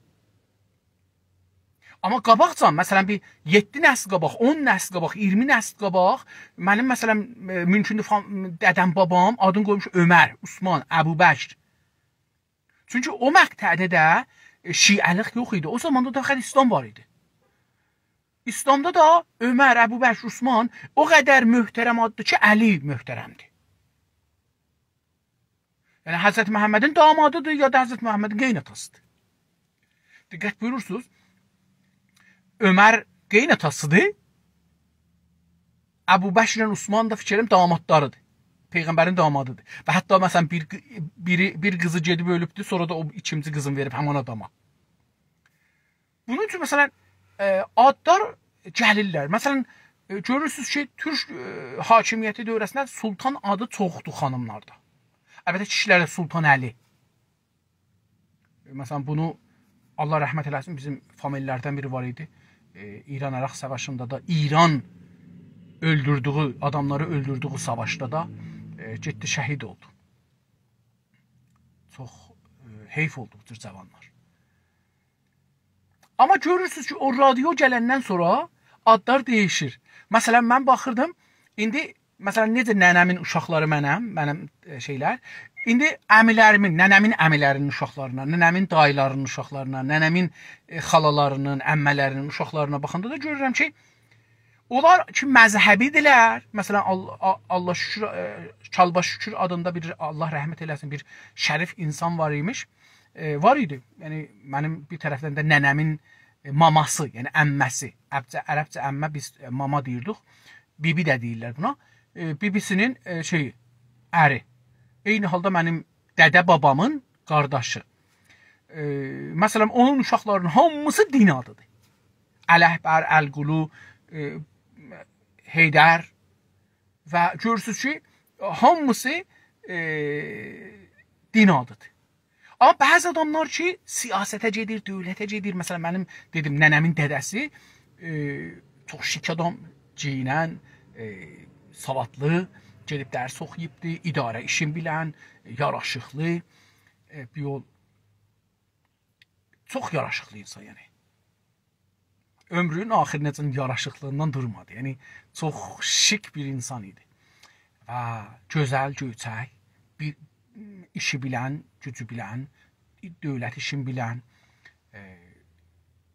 آمما قاباقجان، مثلا، بیر یئددی نسل قاباق، اون نسل قاباق، اییرمی نسل قاباق، منیم، مثلا، ائ، مومکوندور، فام-، دده‌م، بابام آدین قویموش عمر، عثمان، ابوبکر. چونکی او مقطعده ده، ائ، شیعه‌لیک یوخ ایدی. او زاماندا دا فقط ایسلام وار ایدی. ایسلامدا دا عمر، ابوبکر، عثمان او قدر محترم آددیر کی، علی محترمدیر. یعنی، حضرت محمدین دامادیدیر، یا دا حضرت محمدین قئیناتاسیدیر. دقت بویورورسونوز، عمر قئیناتاسیدیر، ابوبکرله عثمان دا، فیکر ائلیرم، دامادلاریدیر. پیغمبرین دامادیدیر. و حتی، مثلا، بیر، بیری، بیر قیزی گئدیب اؤلوبدور، سونرا دا او ایکینجی قیزینی وئریب همین آداما. بونون اوچون، مثلا، ائ، آدلار گلیرلر. مثلا، ائ، گؤرورسونوز کی، تورک، ائ، حاکمیتی دؤوره‌سینده سلطان آدی چوخدور خانیملاردا. البته، کیشیلرده سلطان علی. مثلا، بونو، الله رحمت ائله‌سین، بیزیم فامیللردن بیری وار ایدی. ائ، ایران-عراق ساواشیندا دا، ایران اؤلدوردویو، آداملاری اؤلدوردویو ساواشدا دا، ائ، گئتدی، شهید اولدو. چوخ، ائ، حیف اولدو بو جور جاوانلار. آمما گؤرورسونوز کی، او رادیو گلندن سونرا آدلار دییشیر. مثلا، من باخیردیم، ایندی، مثلا، نئجه ننه‌مین اوشاقلاری منم، منم، ائ، شئیلر. ایندی عمیلریمین، ننه‌مین عمیلری‌نین اوشاقلارینا، ننه‌مین داییلاری‌نین اوشاقلارینا، ننه‌مین، ائ، خالالارینین، عمه‌لری‌نین اوشاقلارینا باخاندا دا گؤرورم کی، اونلار کی مذهبی‌دیرلر، مثلا، آل-، آ-، الله شکر، ائ، کالباش شکر آدیندا بیر، الله رحمت ائله‌سین، بیر شریف اینسان وار ایمیش. ائ، وار ایدی. یعنی، منیم بیر طرفدن ده ننه‌مین، ائ، ماماسی، یعنی عمه‌سی. عربجه، عربجه عمه، بیز، ائ، ماما دئییردیک. بی‌بی ده دئییرلر بونا. ائ، بی‌بی‌سی‌نین، ائ، شئیی، اری. عینی حالدا منیم دده بابامین قارداشی. ائ، مثلا، اونون اوشاقلاری‌نین هامیسی دین آدیدیر. الاکبر، القلو، ائ، حیدر و گؤرورسونوز کی، هامیسی، ائ، دین آدیدیر. آمما بعضی آداملار کی، سیاسته گئدیر، دؤولته گئدیر. مثلا، منیم، دئدیم، ننه‌مین دده‌سی، ائ، چوخ شیک آدام، گئیینن، ائ، سوادلی، گئدیب درس اوخویوبدور، اداره ایشین بیلن، یاراشیقلی، ائ، بیر یول چوخ یاراشیقلی اینسان، یعنی. عؤمرونون آخیرینه‌جن یاراشیقلیغیندان دورمادی. یعنی، چوخ شیک بیر اینسان ایدی. و گؤزل، گؤیچک، بیر ایشی بیلن، گوجو بیلن، دؤولت ایشین بیلن، ائ،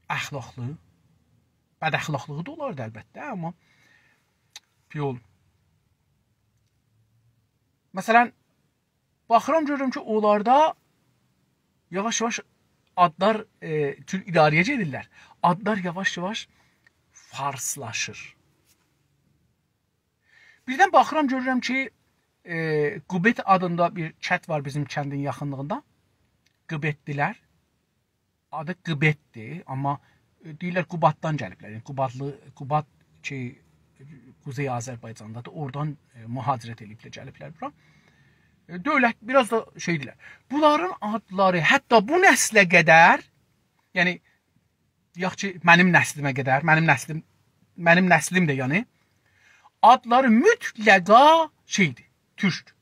اخلاقلی، بداخلاقلیغی دا اولاردی البته، آمما بیر یول. مثلا، باخیرام، گؤرورم کی، اونلاردا یاواش-یاواش آدلار، ائ، چون اداره‌یه گئدیرلر. آدلار یاواش-یاواش فارسلاشیر. بیردن باخیرام، گؤرورم کی، ائ، قوبت آدیندا بیر کند وار بیزیم کندین یاخینلیغیندا. قوبتلی‌لر. آدی قوبتدیر، آمما، ائ، دئییرلر قوباددان گلیبلر. یعنی قوبادلی، قوباد کی، قوزئی آذربایجاندادیر، اورادان، ائ، مهاجرت ائله‌ییبلر، گلیبلر بورا. ائ، دؤولت، بیر آز دا شئیدیرلر. بونلارین آدلاری حتی بو نسله قدر، یعنی، یاخشی، منیم نسلیمه قدر، منیم نسلیم، منیم نسلیم ده، یعنی، آدلاری مطلقا شئیدیر، تورکدور.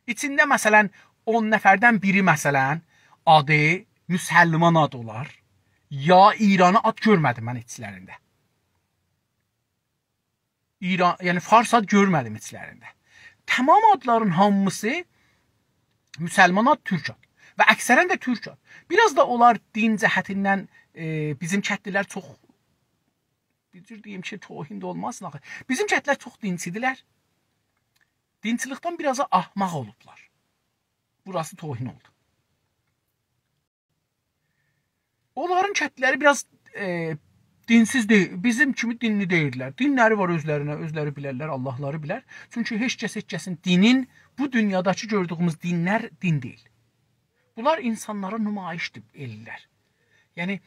ایچینده، مثلا، اون نفردن بیری، مثلا، آدی مسلمان آد اولار، یا ایرانی آد گؤرمه‌دیم من ایچلرینده. ایران، یعنی فارس آد گؤرمه‌دیم ایچلرینده. تمام آدلارین هامیسی مسلمان آد، تورک آد. و اکثرا ده تورک آد. بیر آز دا اونلار دین جهتیندن، ائ، بیزیم کندلی‌لر چوخ بیر جور دئییم کی، توهین ده اولماسین آخی. بیزیم کتلر چوخ دینچی‌دیرلر. دینچیلیکدن بیر آز دا احمق اولوبلار. بوراسی توهین اولدو. اونلارین کتلری بیر آز، ائ، دینسیز دئییل. بیزیم کیمی دینلی دئییللر. دینلری وار اؤزلرینه، اؤزلری بیلرلر، آللاهلاری بیلر. چونکی هئچ کس هئچ کسین دینین، بو دونیاداکی گؤردویوموز دینلر دین دئییل. بونلار اینسانلارا نمایش ائله‌ییرلر. یعنی،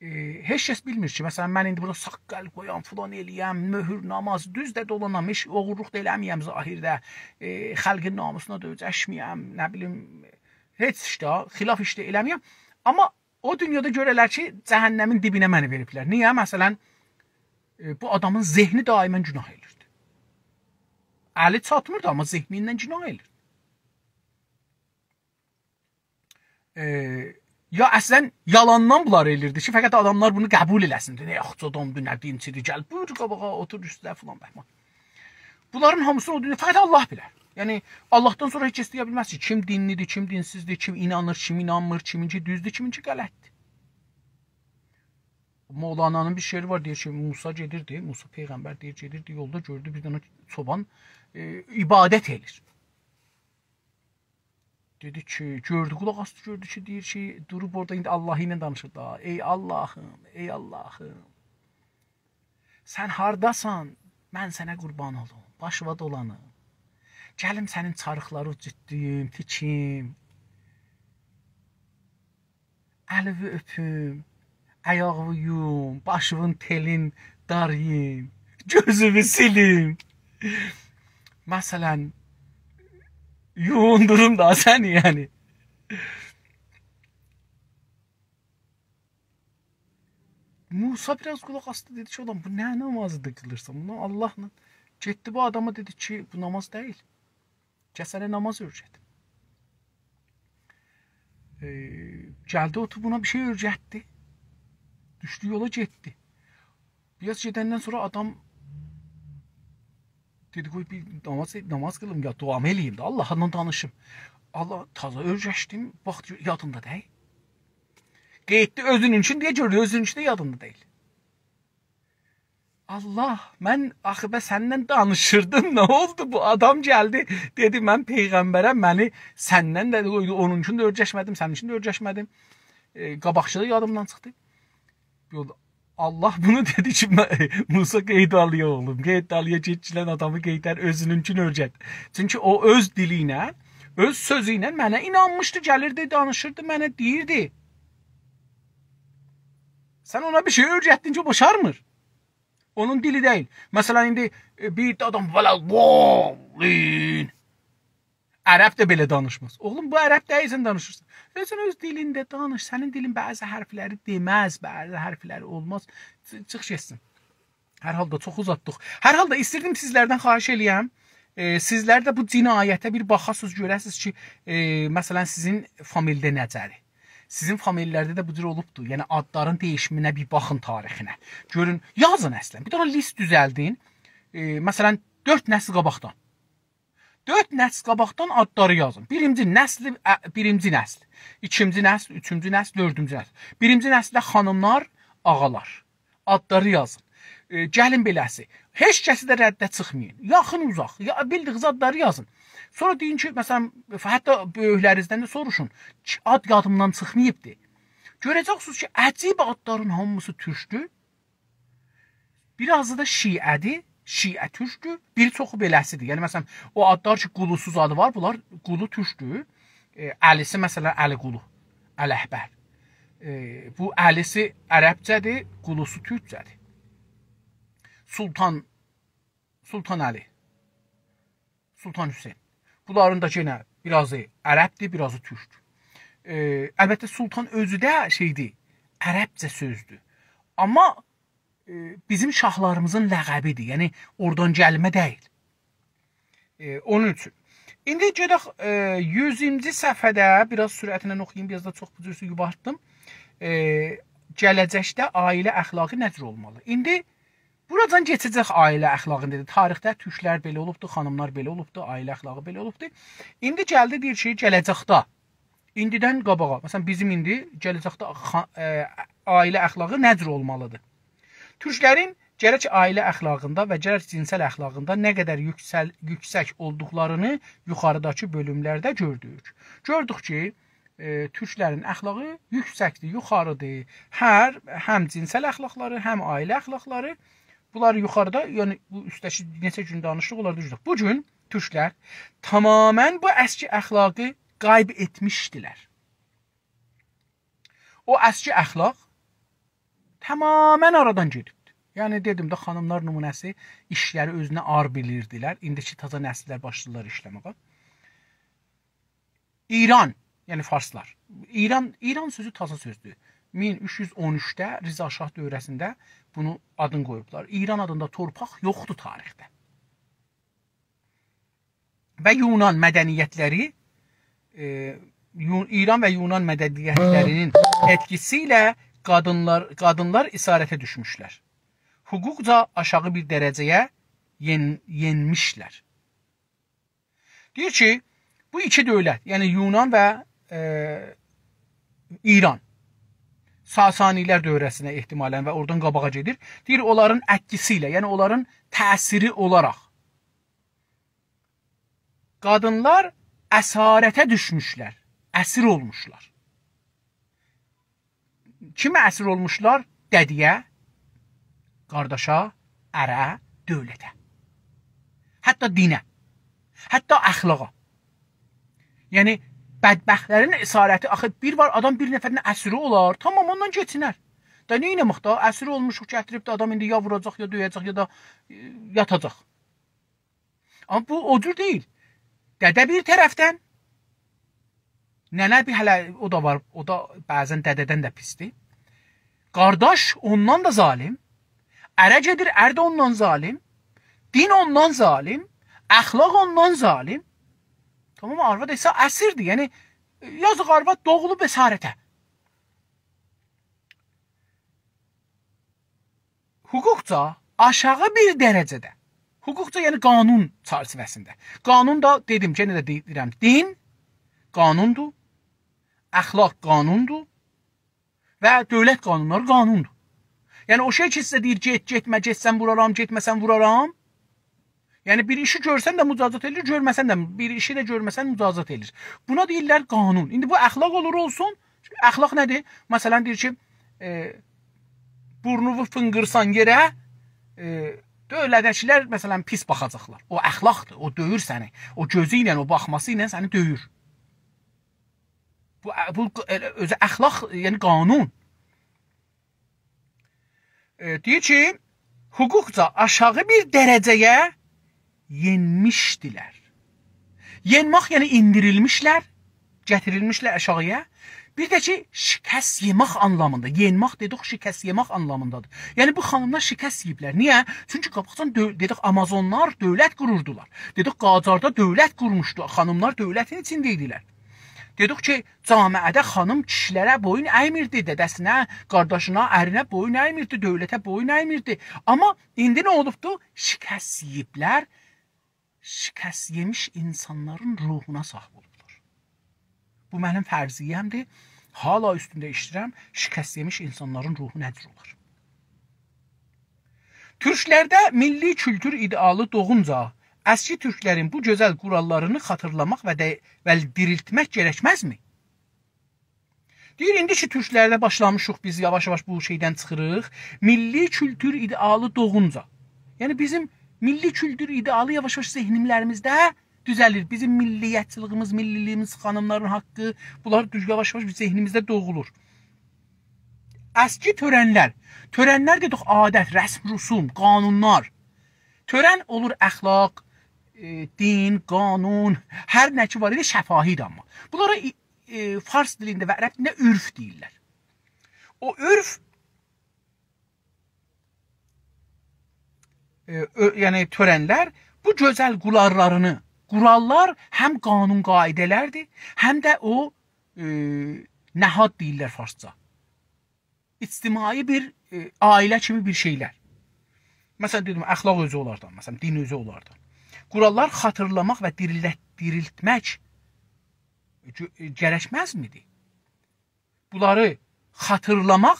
ائ، هئچ کس بیلمیر کی، مثلا، من ایندی بورادا ساققال قویام، فلان ائله‌یم، مؤهور، نماز، دوز ده دولانام، هئچ اوغورلوق دا ائله‌مه‌یم ظاهرده، ائ، خالقین ناموسونا دا اؤیرشمه‌یم، نه بیلیم، هئچ ایش ده، خلاف ایش ده ائله‌مه‌یم. آمما او دونیادا گؤررلر کی، جهنمین دیبینه منی وئریبلر. نییه؟ مثلا، ائ، بو آدامین ذهنی دائما گناه ائلیردی. الی چاتمیردی، آمما ذهنی ایله گناه ائلیردی. ائ، یا اصلا یالاندان بونلاری ائلیردی کی، فقط آداملار بونو قبول ائله‌سین. نه یاخچی آدامدیر، نه دینچی‌دیر، گل، بویور قاباغا، اوتور اوستونه، فلان بهمان. بونلارین هامیسینی او دونیا فقط آللاه بیلر. یعنی، آللاهدان سونرا هئچ کس دئیه بیلمز کی، کیم دینلی‌دیر، کیم دینسیزدیر، کیم اینانیر، کیم اینانمیر، کیمینکی دوزدور، کیمینکی غلطدیر. مولانانین بیر شعری وار، دئییر کی، موسی گئدیردی، موسی پیغمبر دئییر، گئدیردی، یولدا گؤردو بیر دنه چوبان، ائ، عبادت ائله‌ییر. دئدی کی، گؤردو، قولاق آسدی، گؤردو کی، دئییر کی، دوروب اورادا ایندی آللاهی ایله دانیشیر دا. «ای آللاهیم، ای آللاهیم. سن هارداسان؟ من سنه قوربان اولوم، باشیوا دولانیم. گلیم سنین چاریقلاری جوتلویوم، تیکیم. الیوی اؤپوم، آیاغیوی یویوم، باشیوین تئلین داراییم، گؤزومو سیلیم.» مثلا، یویوندوروم دا سنی، یعنی. موسی بیر آز قولاق آسدی، دئدی کی، «اولان، بو نه نمازیدیر قیلیرسان؟ بونو آللاهلا...» گئتدی بو آداما دئدی کی، «بو نماز دئییل. گل سنه نماز اؤیره‌دیم.» ائ، گلدی، اوتوردو، بونا بیر شئی اؤیرتدی. دوشدو یولا، گئتدی. بیر آز گئدندن سونرا آدام دئدی، «قوی بیر نماز، نماز قیلیم، یا دعامی ائله‌ییم ده، آللاهلا دانیشیم. آللاه، تازا اؤیرشدیم، باخ، یادیندا دئییل.» قئییتدی اؤزونونکون دئیه، گؤردو اؤزونونکو ده یادیندا دئییل. «آللاه، من آخی به سنینن دانیشیردیم، نه اولدو؟» بو آدام گلدی، دئدی، «من پیغمبرم، منی سندن ده قویدو، اونونکونو دا اؤیرشمه‌دیم، سنینکینی ده اؤیرشمه‌دیم. ائ، قاباقکی دا یادیمدان چیخدی.» یول-، آللاه بونو دئدی کی، مه-، «موسی، قئییدالییا، اوغلوم، قئییدالییا، گئتگیلن آدامی قئییدر، اؤزونونکونو اؤیرت.» چونکی او اؤز دیلی ایله، اؤز سؤزو ایله منه اینانمیشدی، گلیردی، دانیشیردی، منه دئییردی. سن اونا بیر شئی اؤیرتدین کی، او باشارمیر. اونون دیلی دئییل. مثلا، ایندی، ائ، بیر آدام «ولا ضالین»، عرب ده بئله دانیشماز. اوغلوم، بو عرب دئییل، سن دانیشیرسان. سن اؤز دیلینده دانیش. سنین دیلین بعضی حرفلری دئمز، بعضی حرفلری اولماز. چی-، چیخ گئتسین. هر حالدا چوخ اوزاتدیق. هر حالدا ایستیردیم سیزلردن خواهش ائله‌یم. ائ، سیزلر ده بو جنایته بیر باخاسینیز، گؤره‌سینیز کی، ائ، مثلا، سیزین فامیلده نئجه‌دیر؟ سیزین فامیللرده ده بو جور اولوبدور. یعنی، آدلارین دییشیمینه بیر باخین، تاریخینه. گؤرون، یازین اصلا. بیر دنه لیست دوزلدین. ائ، مثلا، دؤرد نسل قاباقدان. دؤرد نسل قاباقدان آدلاری یازین. بیرینجی نسل، ا، بیرینجی نسل، ایکینجی نسل، اوچونجو نسل، دؤردونجو نسل. بیرینجی نسلده خانیملار، آغالار. آدلاری یازین. ائ، گلین بئله‌سی. هئچ کسی ده رده چیخمایین. یاخین، اوزاق. یا، بیلدیگینیز آدلاری یازین. سونرا دئیین کی، مثلا، حتی بؤیوکلرینیزدن ده سوروشون. کی، آد یادیمدان چیخماییبدی. گؤره‌جکسینیز کی، عجیب آدلارین هامیسی تورکدور. بیر آزی دا شیعه‌دیر، شیعه تورکدور، بیر چوخو بئله‌سیدیر. یعنی، مثلا، او آدلار کی، قولوسوز آدی وار، بونلار قولو تورکدور. ائ، علی‌سی، مثلا، علی‌قولو، علی‌اکبر. ائ، بو علی‌سی عربجه‌دیر، قولوسو تورکجه‌دیر. سلطان، سلطان علی. سلطان حسین. بونلارین دا یئنه بیر آزی عربدیر، بیر آزی تورکدور. ائ، البته، سلطان اؤزو ده شئیدیر، عربجه سؤزدور. آمما، ائ، بیزیم شاهلاریمیزین لقبیدیر. یعنی، اورادان گلمه دئییل. ائ، اونون اوچون. ایندی گئدک، ائ، یوزونجو صفحه‌ده، بیر آز سرعتله اوخویوم، بیر آز دا چوخ بو جور یوبارتدیم. ائ، گله‌جکده عائله اخلاقی نه جور اولمالی؟ ایندی بورادان کئچه‌جک عائله اخلاقینی دئدی. تاریخده تورکلر بئله اولوبدو، خانیملار بئله اولوبدو، عائله اخلاقی بئله اولوبدو. ایندی گلدی، دئییر کی، گله‌جکده، ایندیدن قاباغا، مثلا، بیزیم ایندی گله‌جکده خا-، ائ، عائله اخلاقی نه جور اولمالیدیر؟ تورکلرین گرک عائله اخلاقیندا و گرک جنسل اخلاقیندا نه قدر یوکسل-، یوکسک اولدوقلارینی یوخاریداکی بؤلوملرده گؤردوک. گؤردوک کی، ائ، تورکلرین اخلاقی یوکسکدیر، یوخاریدیر. هر، هم جنسل اخلاقلاری، هم عائله اخلاقلاری. بونلاری یوخاریدا، یعنی بو اوستده‌کی نئچه گون دانیشدیق، اونلاری دوزلدوک. بو گون تورکلر تمامیله بو اسکی اخلاقی غیب ائتمیشدیلر. او اسکی اخلاق تمامیله آرادان گئدیبدی. یعنی دئدیم ده، خانیملار نمونه‌سی ایشلری اؤزونه عار بیلیردیلر. ایندیکی تازا نسیللر باشلاییرلار ایشله‌مه‌یه. ایران، یعنی فارسلار. ایران، ایران سؤزو تازا سؤزدور. مین اوچ یوز اون اوچده رضا شاه دؤوره‌سینده بونو آدین قویوبلار. ایران آدیندا تورپاق یوخدور تاریخده. و یونان مدنیتلری، ائ، یو-، ایران و یونان مدنیتلرینین ائتکیسی ایله قادینلار، قادینلار اسارته دوشموشلر. حقوقجا آشاغی بیر درجه‌یه یئن-، یئنمیشلر. دئییر کی، بو ایکی دؤولت، یعنی یونان و، ائ، ایران، ساسانی‌لر دؤوره‌سینه احتمالاً و اورادان قاباغا گئدیر. دئییر، اونلارین ائتکیسی ایله، یعنی اونلارین تأثیری اولاراق قادینلار اسارته دوشموشلر، اسیر اولموشلار. کیمه اسیر اولموشلار؟ دده‌یه، قارداشا، اره، دؤولته. حتی دینه، حتی اخلاقا. یعنی، بدبختلرین اسارتی، آخی بیر وار، آدام بیر نفرین اسیری اولار، تامام، اوندان کئچینر. دا نه ائتمک دا؟ اسیر اولموشوق، گتیریب ده آدام ایندی یا ووراجاق، یا دؤیه‌جک، یا دا، ائ، یاتاجاق. آمما بو او جور دئییل. دده بیر طرفدن، ننه بیر هله، او دا وار، او دا بعضاً دده‌دن ده پیسدیر. قارداش اوندان دا ظالم، اره گئدیر، ار ده اوندان ظالم، دین اوندان ظالم، اخلاق اوندان ظالم. تامام، آرواد ایسه اسیردیر. یعنی، یازیق آرواد دوغولوب اسارته. حقوقجا آشاغی بیر درجه‌ده. حقوقجا، یعنی قانون چرچیوه‌سینده. قانون دا، دئدیم، یئنه ده دئییرم، دین قانوندور، اخلاق قانوندور و دؤولت قانونلاری قانوندور. یعنی او شئی کی، سیزه دئییر، «گئت، گئتمه، گئتسن وورارام، گئتمه‌سن وورارام.» یعنی بیر ایشی گؤرسن ده مجازات ائدیر، گؤرمه‌سن ده، بیر ایشی ده گؤرمه‌سن مجازات ائدیر. بونا دئییرلر قانون. ایندی بو اخلاق اولور اولسون، اخلاق نه‌دیر؟ مثلاً دئییر کی، ائ، بورنونو فینقیرسان یئره، ائ، دؤولتده‌کیلر، مثلاً، پیس باخاجاقلار. او اخلاقدیر، او دؤیور سنی. او گؤزو ایله، او باخماسی ایله سنی دؤیور. بو، بو ائله اؤزو اخلاق، یعنی قانون. ائ، دئییر کی، حقوقجا آشاغی بیر درجه‌یه یئنمیشدیلر. یئنمک، یعنی ایندیریلمیشلر، گتیریلمیشلر آشاغییا. بیر ده کی، شکست یئمک آنلامیندا. یئنمک دئدیک، شکست یئمک آنلامیندادیر. یعنی بو خانیملار شکست یئییبلر. نییه؟ چونکی قاباقجان دؤ-، دئدیک، آمازونلار دؤولت قوروردولار. دئدیک، قاجاردا دؤولت قورموشدو. خانیملار دؤولتین ایچینده ایدیلر. دئدیک کی، جامعه‌ده خانیم کیشیلره بویون ایمیردی، دده‌سینه، قارداشینا، ارینه بویون ایمیردی، دؤولته بویون ایمیردی. آمما ایندی نه اولوبدو؟ شکست یئییبلر، شکست یئمیش اینسانلارین روحونا صاحیب اولوبلار. بو منیم فرضیه‌مدیر. هالا اوستونده ایشله‌ییرم، شکست یئمیش اینسانلارین روحو نه جور اولار؟ تورکلرده میللی کولتور ایده‌آلی دوغونجا اسکی تورکلرین بو گؤزل قوراللارینی خاطیرلاماق و ده-، و دیریلتمک گرکمزمی؟ دئییر، ایندی کی تورکلرده باشلامیشیق بیز یاواش-یاواش بو شئیدن چیخیریق. میللی کولتور ایده‌آلی دوغونجا. یعنی بیزیم میللی کولتور ایده‌آلی یاواش-یاواش ذهنلریمیزده دوزه‌لیر. بیزیم میللیتچیلیگیمیز، میللیلیگیمیز، خانیملارین حاققی، بونلار دوز-، یاواش-یاواش بیزیم ذهنیمیزده دوغولور. اسکی تؤرنلر. تؤرنلر دئدیک، عادت، رسم، رسوم، قانونلار. تؤرن اولور اخلاق، ائ، دین، قانون، هر نه کی وار ایدی، شفاهی ایدی آمما. بونلارا ای-، ائ، فارس دیلینده و عرب دیلینده عرف دئییرلر. او عرف، ائ، اؤ-، یعنی تؤرنلر بو گؤزل قوراللارینی، قوراللار هم قانون قاعده‌لردیر، هم ده او، ائ، نهاد دئییرلر فارسجا. اجتماعی بیر، ائ، عائله کیمی بیر شئیلر. مثلا، دئدیم، اخلاق اؤزو اولاردان، مثلا، دین اؤزو اولاردان. قوراللار خاطیرلاماق و دیریلت-، دیریلتمک گؤ-، گرکمزمیدی؟ بونلاری خاطیرلاماق،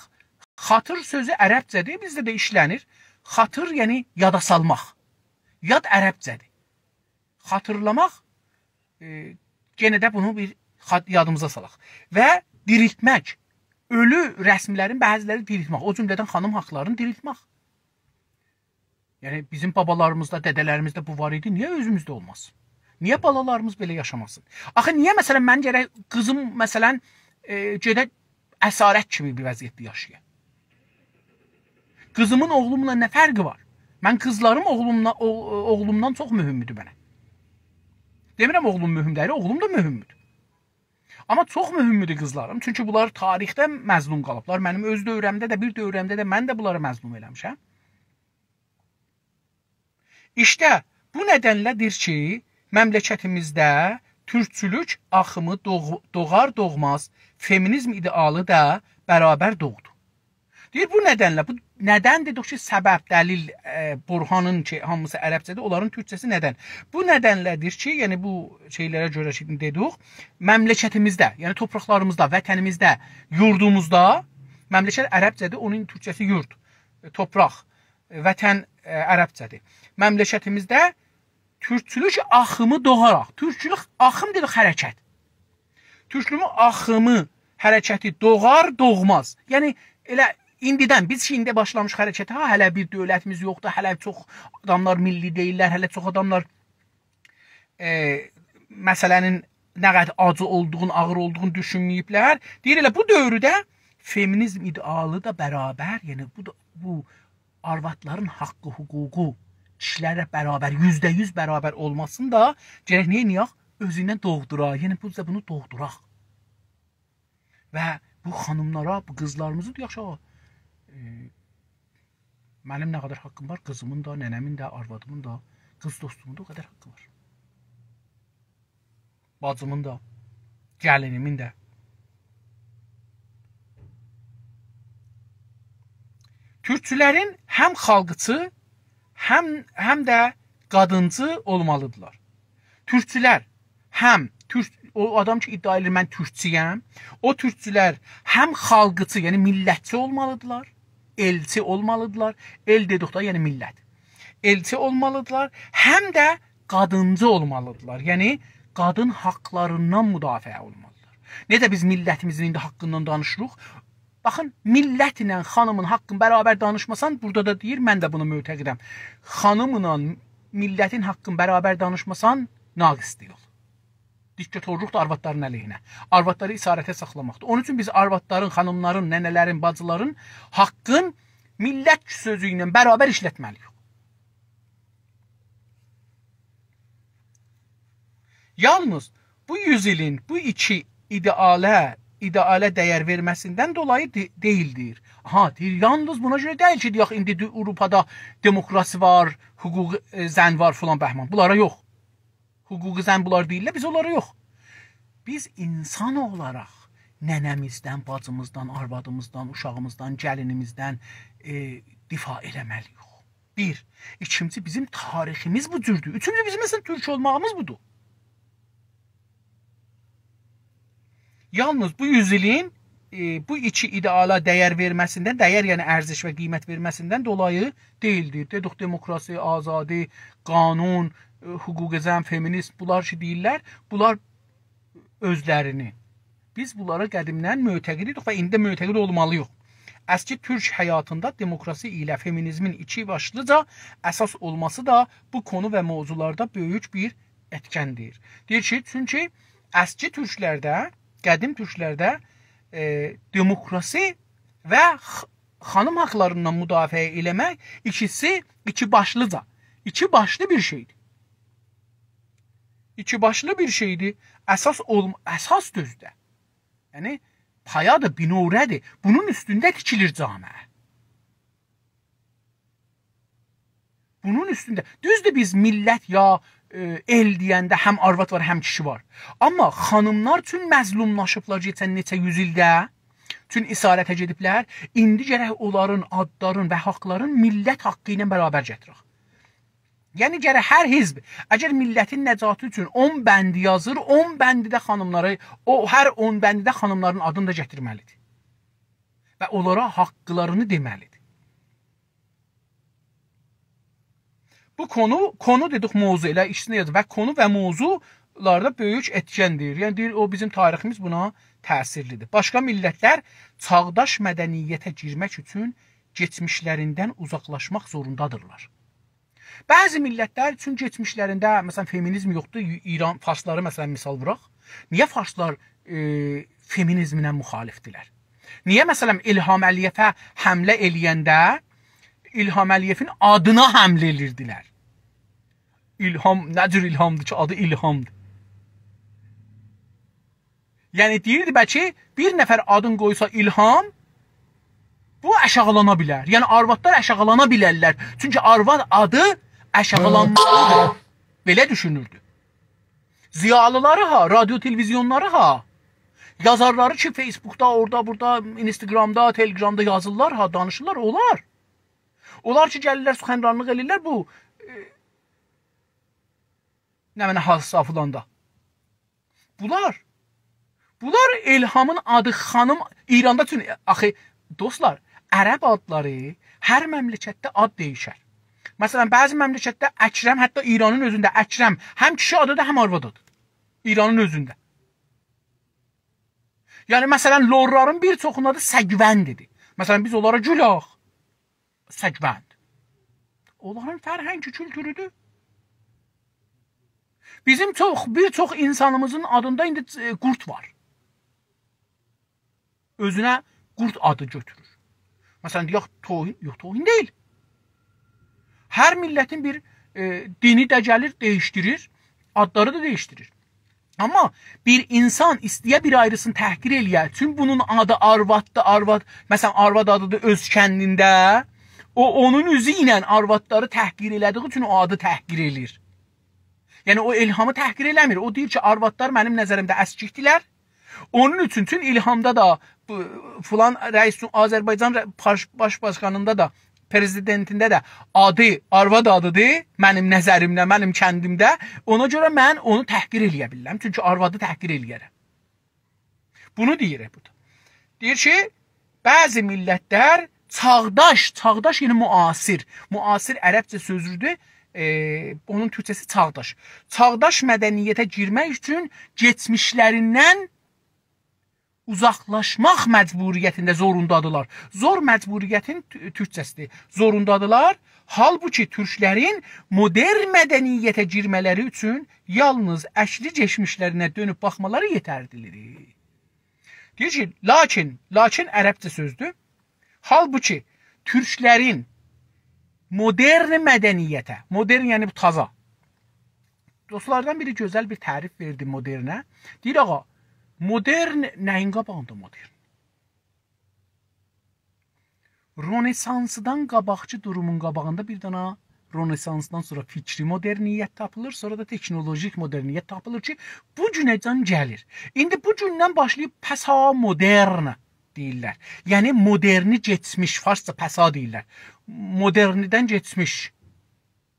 خاطیر سؤزو عربجه‌دیر، بیزده ده ایشله‌نیر. خاطر، یعنی یادا سالماق. یاد عربجه‌دیر. خاطیرلاماق، ائ، یئنه ده بونو بیر خاط-، یادیمیزا سالاق. و دیریلتمک. اؤلو رسملرین بعضی‌لری دیریلتمک. او جمله‌دن خانیم حاقلارینی دیریلتمک. یعنی، بیزیم بابالاریمیزدا، دده‌لریمیزده بو وار ایدی، نییه اؤزوموزده اولماز؟ نییه بالالاریمیز بئله یاشاماسین؟ آخی نییه، مثلا، من گرک قیزیم، مثلا، ائ، گئده اسارت کیمی بیر وضعیتده یاشایا؟ قیزیمین اوغلوملا نه فرقی وار؟ من قیزلاریم اوغلوملا-، او-، اوغلومدان چوخ مهمدور منه. دئمیرم اوغلوم مهم دئییل، اوغلوم دا مهمدور. آمما چوخ مهمدور قیزلاریم، چونکی بونلار تاریخده مظلوم قالیبلار. منیم اؤز دؤوره‌مده ده، بیر دؤوره‌مده ده من ده بونلاری مظلوم ائله‌میشم. ایشته بو ندنله دئییر کی، مملکتیمیزده تورکچولوک آخیمی دوغ-، دوغار دوغماز فمینیزم ایده‌آلی دا برابر دوغدو. دئییر، بو ندنله، بو ندن دئدیک کی، سبب، دلیل، ائ، برهانین کی، هامیسی عربجه‌دیر، اونلارین تورکجه‌سی ندن. بو ندنله دئییر کی، یعنی بو شئیلره گؤره کی، دئدیک، مملکتیمیزده، یعنی تورپاقلاریمیزدا، وطنیمیزده، یوردوموزدا، مملکت عربجه‌دیر، اونون تورکجه‌سی یورد، ائ، تورپاق، ائ، وطن، ائ، عربجه‌دیر. مملکتیمیزده تورکچولوک آخیمی دوغاراق، تورکچولوک آخیم دئدیک حرکت. تورکچولوگون آخیمی، حرکتی دوغار دوغماز. یعنی ائله ایندیدن، بیز کی ایندی باشلامیشیق حرکته، ها، هله بیر دؤولتیمیز یوخدور، هله چوخ آداملار میللی دئییللر، هله چوخ آداملار، ائ، مسئله‌نین نه قدر آجی اولدوغونو، آغیر اولدوغونو دوشونمه‌ییبلر. دئییر، ائله بو دؤورده فمینیزم ایده‌آلی دا برابر، یعنی بو دا، بو آروادلارین حاققی، حقوقو کیشیلره برابر، یوزده یوز برابر اولماسینی دا گرک نییه، نییه اؤزوندن دوغدوراق، یعنی بو دا بونو دوغدوراق. و بو خانیملارا، بو قیزلاریمیزی دئیک کی، آ، ائ، منیم نه قدر حاققیم وار، قیزیمین دا، ننه‌مین ده، آروادیمین دا، قیز دوستومون دا او قدر حاققی وار. باجیمین دا، گلینیمین ده. تورکچولرین هم خالقچی، هم، هم ده قادینچی اولمالیدیرلار. تورکچولر هم، تورک، او آدام کی ادعا ائدیر، «من تورکچویم»، او تورکچولر هم خالقچی، یعنی میللتچی اولمالیدیرلار، ائلچی اولمالیدیرلار. ائل دئدیک دا، یعنی میللت. ائلچی اولمالیدیرلار، هم ده قادینچی اولمالیدیرلار. یعنی قادین حاقلاریندان مدافعه اولمالیدیرلار. نئجه بیز میللتیمیزین ایندی حاققیندان دانیشیریق؟ باخین، میللتله خانیمین حاققین برابر دانیشماسان، بورادا دا دئییر، من ده بونا معتقدم. خانیملا میللتین حاققین برابر دانیشماسان، ناقص دئییل. دیکتاتورلوق دا آروادلارین علیهینه. آروادلاری اسارته ساخلاماقدیر. اونون اوچون بیز آروادلارین، خانیملارین، ننه‌لرین، باجیلارین حاققین میللت سؤزو ایله برابر ایشلتمه‌لی‌ییک. یالنیز بو یوز ایلین بو ایکی ایده‌آله، ایده‌آله دَیر وئرمه‌سیندن دولایی دئ-، دئییلدیر. آها، دئییر، یالنیز بونا گؤره دئییل کی، دئیک، ایندی دو-، آوروپادا دموکراسی وار، حقوق، ائ، زن وار، فلان بهمان. بونلارا یوخ. حقوق زن بونلار دئییرلر، بیز اونلارا یوخ. بیز اینسان اولاراق ننه‌میزدن، باجیمیزدان، آروادیمیزدان، اوشاغیمیزدان، گلینیمیزدن، ائ، دفاع ائله‌مه‌لی‌ییک. بیر. ایکینجی، بیزیم تاریخیمیز بو جوردور. اوچونجو، بیزیم، مثلا، تورک اولماغیمیز بودور. یالنیز بو یوز ایلین، ائ، بو ایکی ایده‌آلا دَیر وئرمه‌سیندن، دَیر، یعنی ارزش و قیمت وئرمه‌سیندن دولایی دئییلدیر. دئدیک، دموکراسی، آزادی، قانون، ائ، حقوق زن، فمینیست، بونلار کی دئییرلر، بونلار اؤزلرینی. بیز بونلارا قدیمدن معتقد ایدیک و ایندی ده معتقد اولمالی‌ییق. اسکی تورک حیاتیندا دموکراسی ایله فمینیزمین ایکی باشلیجا اساس اولماسی دا بو قونو و موضوعلاردا بؤیوک بیر ائتکندیر. دئییر کی، چونکی اسکی تورکلرده، قدیم تورکلرده، ائ، دموکراسی و خ-، خانیم حاقلاریندان مدافعه ائله‌مک ایکیسی ایکی باشلیجا، ایکی باشلی بیر شئیدیر. ایکی باشلی بیر شئیدیر. اساس اولم-، اساس دوزده. یعنی، پایادیر، بینوره‌دیر. بونون اوستونده تیکیلیر جامعه. بونون اوستونده. دوزدور، بیز میللت یا، ائ، ائل دئینده هم آرواد وار، هم کیشی وار. آمما خانیملار چون مظلوملاشیبلار کئچن نئچه یوز ایلده، چون اسارته گئدیبلر، ایندی گرک اونلارین آدلارین و حاقلارین میللت حاققی ایله برابر گتیرک. یعنی گرک هر حزب، اگر میللتین نجاتی اوچون اون بندی یازیر، اون بندی ده خانیملارا، او هر اون بندی ده خانیملارین آدینی دا گتیرمه‌لیدیر. و اونلارا حاقلارینی دئمه‌لیدیر. بو قونو، قونو دئدیک، موضوع، ائله ایچینده یازیر. و قونو و موضوعلاردا بؤیوک ائتکندیر. یعنی دئییر، او بیزیم تاریخیمیز بونا تأثیرلیدیر. باشقا میللتلر چاغداش مدنیته گیرمک اوچون کئچمیشلریندن اوزاقلاشماق زوروندادیرلار. بعضی میللتلر اوچون کئچمیشلرینده، مثلا، فمینیزم یوخدور. ای-، ایران، فارسلاری، مثلا، مثال ووراق. نییه فارسلار، ائ، فمینیزمله مخالفدیرلر؟ نییه، مثلا، الهام علی‌یئوه حمله ائله‌ینده الهام علی‌یئوین آدینا حمله ائلیردیلر؟ الهام، نه جور الهامدیر کی، آدی الهامدیر؟ یعنی دئییردی، بلکه بیر نفر آدین قویسا الهام، بو آشاغیلانا بیلر. یعنی آروادلار آشاغیلانا بیلرلر. چونکی آرواد آدی آشاغیلانمالیدیر. بئله دوشونوردو. ضیالیلاری ها، رادیو تلویزیونلاری ها، یازارلاری کی، فیسبوکدا، اورادا، بورادا، اینستاگرامدا، تلگرامدا یازیرلار ها، دانیشیرلار، اونلار. اونلار کی، گلیرلر، سخنرانلیق ائله‌ییرلر، بو، ائ، نه منه، حساسیت فلاندا. بونلار، بونلار الهامین آدی خانیم ایراندا، چون آخی، دوستلار، عرب آدلاری هر مملکتده آد دییشر. مثلا، بعضی مملکتده اکرم، حتی ایرانین اؤزونده اکرم هم کیشی آدیدیر، هم آرواد آدیدیر. ایرانین اؤزونده. یعنی، مثلا، لورلارین بیر چوخونون آدی سگوندیدیر. مثلا، بیز اونلارا گولک، سگوند. اونلارین فرهنگی، کولتورودور. بیزیم چوخ، بیر چوخ اینسانیمیزین آدیندا ایندی، ائ، قورد وار. اؤزونه قورد آدی گؤتورور. مثلا، دئیک، توهین، یوخ، توهین دئییل. هر میللتین بیر، ائ، دینی ده گلیر، دییشدیریر، آدلاری دا دییشدیریر. آمما بیر اینسان ایسته‌یه بیر آیریسینی تحقیر ائله‌یه، چون بونون آدی آرواددیر، آرواد، مثلا، آرواد آدیدیر اؤز کندینده، او، اونون اوزو ایله آروادلاری تحقیر ائله‌دیگی اوچون او آدی تحقیر ائله‌ییر. یعنی، او الهامی تحقیر ائله‌میر. او دئییر کی، آروادلار منیم نظریمده اسکیکدیلر. اونون اوچون، چون الهامدا دا بو، فلان رئیس، آذربایجان رئ-، باش، باش باشقانیندا دا، پرزیدنتینده ده آدی آرواد آدیدیر، منیم نظریمده، منیم کندیمده. اونا گؤره من اونو تحقیر ائله‌یه بیلیرم. چونکی آروادی تحقیر ائله‌یه‌رم. بونو دئییر بورادا. دئییر کی، بعضی میللتلر چاغداش، چاغداش یعنی معاصر. معاصر عربجه سؤزدور، ائ، اونون تورکجه‌سی چاغداش. چاغداش مدنیته گیرمک اوچون کئچمیشلریندن اوزاقلاشماق مجبوریتینده، زوروندادیلار. زور مجبوریتین تو-، تورکجه‌سیدیر. زوروندادیلار. حالبوکی تورکلرین مدرن مدنیته گیرمه‌لری اوچون یالنیز اصلی کئچمیشلرینه دؤنوب باخمالاری یئترلیدیر. دئییر کی، لاکین، لاکین عربجه سؤزدور. حالبوکی تورکلرین مدرن مدنیته، مدرن یعنی بو تازا. دوستلاردان بیری گؤزل بیر تعریف وئردی مدرنه. دئییر، آغا، مدرن نه‌یین قاباغیندا مدرن؟ رنسانسدان قاباقکی دورومون قاباغیندا بیر دنه، رنسانسدان سونرا فکری مدرنیت تاپیلیر، سونرا دا تکنولوژیک مدرنیت تاپیلیر کی، بو گونه‌جن گلیر. ایندی بو گوندن باشلاییب پسا مدرن دئییرلر. یعنی مدرنی کئچمیش، فارسجا پسا دئییرلر. مدرنیدن کئچمیش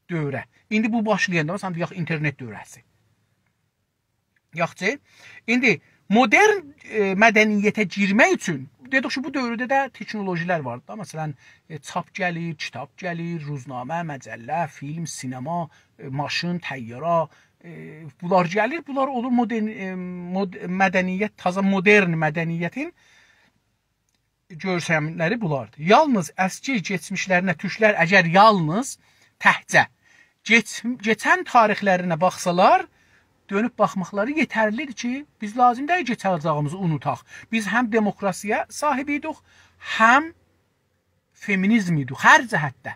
دؤوره. ایندی بو باشلایاندا، مثلا، دئیک، اینترنت دؤوره‌سی. یاخشی. ایندی مدرن، ائ، مدنیته گیرمک اوچون، دئدیک کی، بو دؤورده ده تکنولوژی‌لر وار دا. مثلا، ائ، چاپ گلیر، کیتاب گلیر، روزنامه، مجله، فیلم، سینما، ائ، ماشین، طیاره، ائ، بونلار گلیر. بونلار اولور مدرن، ائ، مد-، مدنیت، تازا مدرن مدنیتین گؤرسملری بولاردیر. یالنیز اسکی کئچمیشلرینه تورکلر اگر یالنیز تکجه کئچ-، کئچن تاریخلرینه باخسالار، دؤنوب باخماقلاری یئترلیدیر کی، بیز لازیم دئییل کئچه‌جه‌ییمیزی اونوداق. بیز هم دموکراسی‌یه صاحیب ایدیک، هم فمینیزم ایدیک، هر جهتده.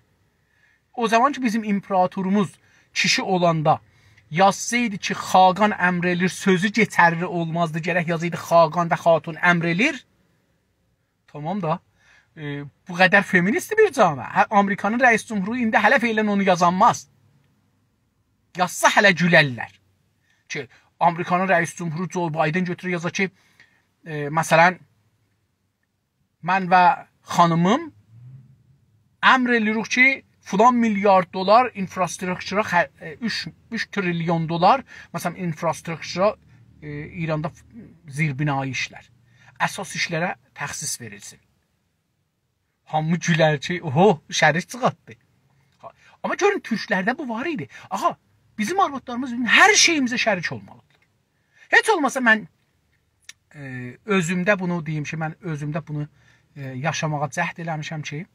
او زامان کی، بیزیم ایمپراتوروموز کیشی اولاندا یازسایدی کی، خاقان امر ائله‌ییر، سؤزو کئچرلی اولمازدی، گرک یازایدی، خاقان و خاتون امر ائله‌ییر. تامام دا، ائ، بو قدر فمینیست بیر جامعه. هه، آمریکانین رئیس جمهورو ایندی هله فعلا اونو یازانماز. یازسا هله گولرلر. کی، آمریکانین رئیس جمهورو جو بایدن گؤتوره یازا کی، ائ، مثلا، من و خانیمیم امر ائله‌ییریک کی، فلان میلیارد دلار اینفراستروکتورا خر-، ائ، اوچ، اوچ تریلیون دلار، مثلا، اینفراستروکتورا، ائ، ایراندا ف-، زیربنایی ایشلر، اساس ایشلره تخصیص وئریلسین. هامی گولر کی، اوهو، شریف چیخارتدی. ها، آمما گؤرون، تورکلرده بو وار ایدی. آها، بیزیم آروادلاریمیز بیزیم هر شئییمیزه شریک اولمالیدیر. هئچ اولماسا من، ائ، اؤزومده بونو دئییم کی، من اؤزومده بونو، ائ، یاشاماغا جهد ائله‌میشم کی،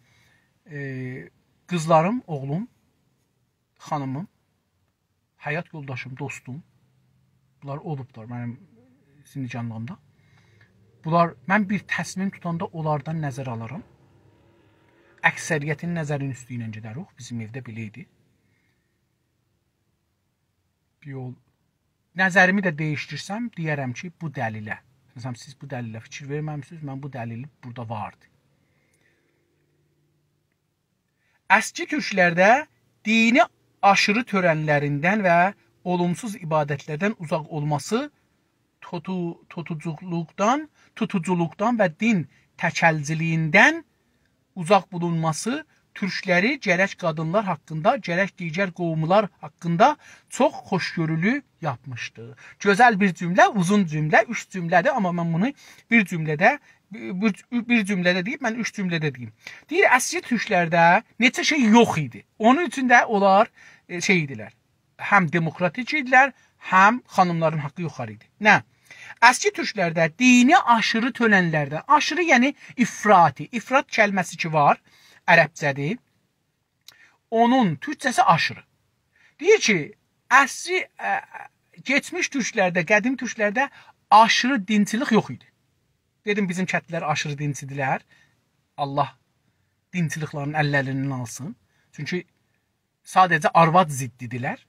ائ، قیزلاریم، اوغلوم، خانیمیم، حیات یولداشیم، دوستوم، بونلار اولوبلار منیم زندگانلیغیمدا. بونلار، من بیر تصمیم توتاندا اونلاردان نظر آلارام. اکثریتین نظرین اوستو ایله گئدریک. بیزیم ائوده بئله ایدی. بیر یول نظریمی ده دییشدیرسم، دئیه‌رم کی، بو دلیله. مثلا، سیز بو دلیله فیکیر وئرمه‌میسینیز، من بو دلیلی بورادا واردی. اسکی تورکلرده دینی آشیری تؤرنلریندن و اولومسوز عبادتلردن اوزاق اولماسی، توتو-، توتوجولوقدان، توتوجولوقدان و دین تکلجیلیگیندن اوزاق بولونماسی تورکلری گرک قادینلار حاقیندا، گرک دیگر قوملار حاقیندا چوخ خوشگؤرولو یاپمیشدی. گؤزل بیر جمله، اوزون جمله، اوچ جمله‌دیر، آمما من بونو بیر جمله‌ده، بیر، بیر جمله‌ده دئییب، من اوچ جمله‌ده دئییم. دئییر، اسکی تورکلرده نئچه شئی یوخ ایدی. اونون اوچون ده اونلار، ائ، شئی ایدیلر. هم دموکراتیک ایدیلر، هم خانیملارین حاققی یوخاری ایدی. نه؟ اسکی تورکلرده دینی آشیری تؤرنلردن، آشیری، یعنی افراطی، افراط کلمه‌سی کی وار، عربجه‌دیر. اونون تورکجه‌سی آشیری. دئییر کی، اسکی، ائ، کئچمیش تورکلرده، قدیم تورکلرده آشیری دینچیلیک یوخ ایدی. دئدیم، بیزیم کندلیلر آشیری دینچیدیرلر. الله دینچیلیکلرین اللریندن آلسین. چونکی ساده‌جه آرواد ضدیدیرلر.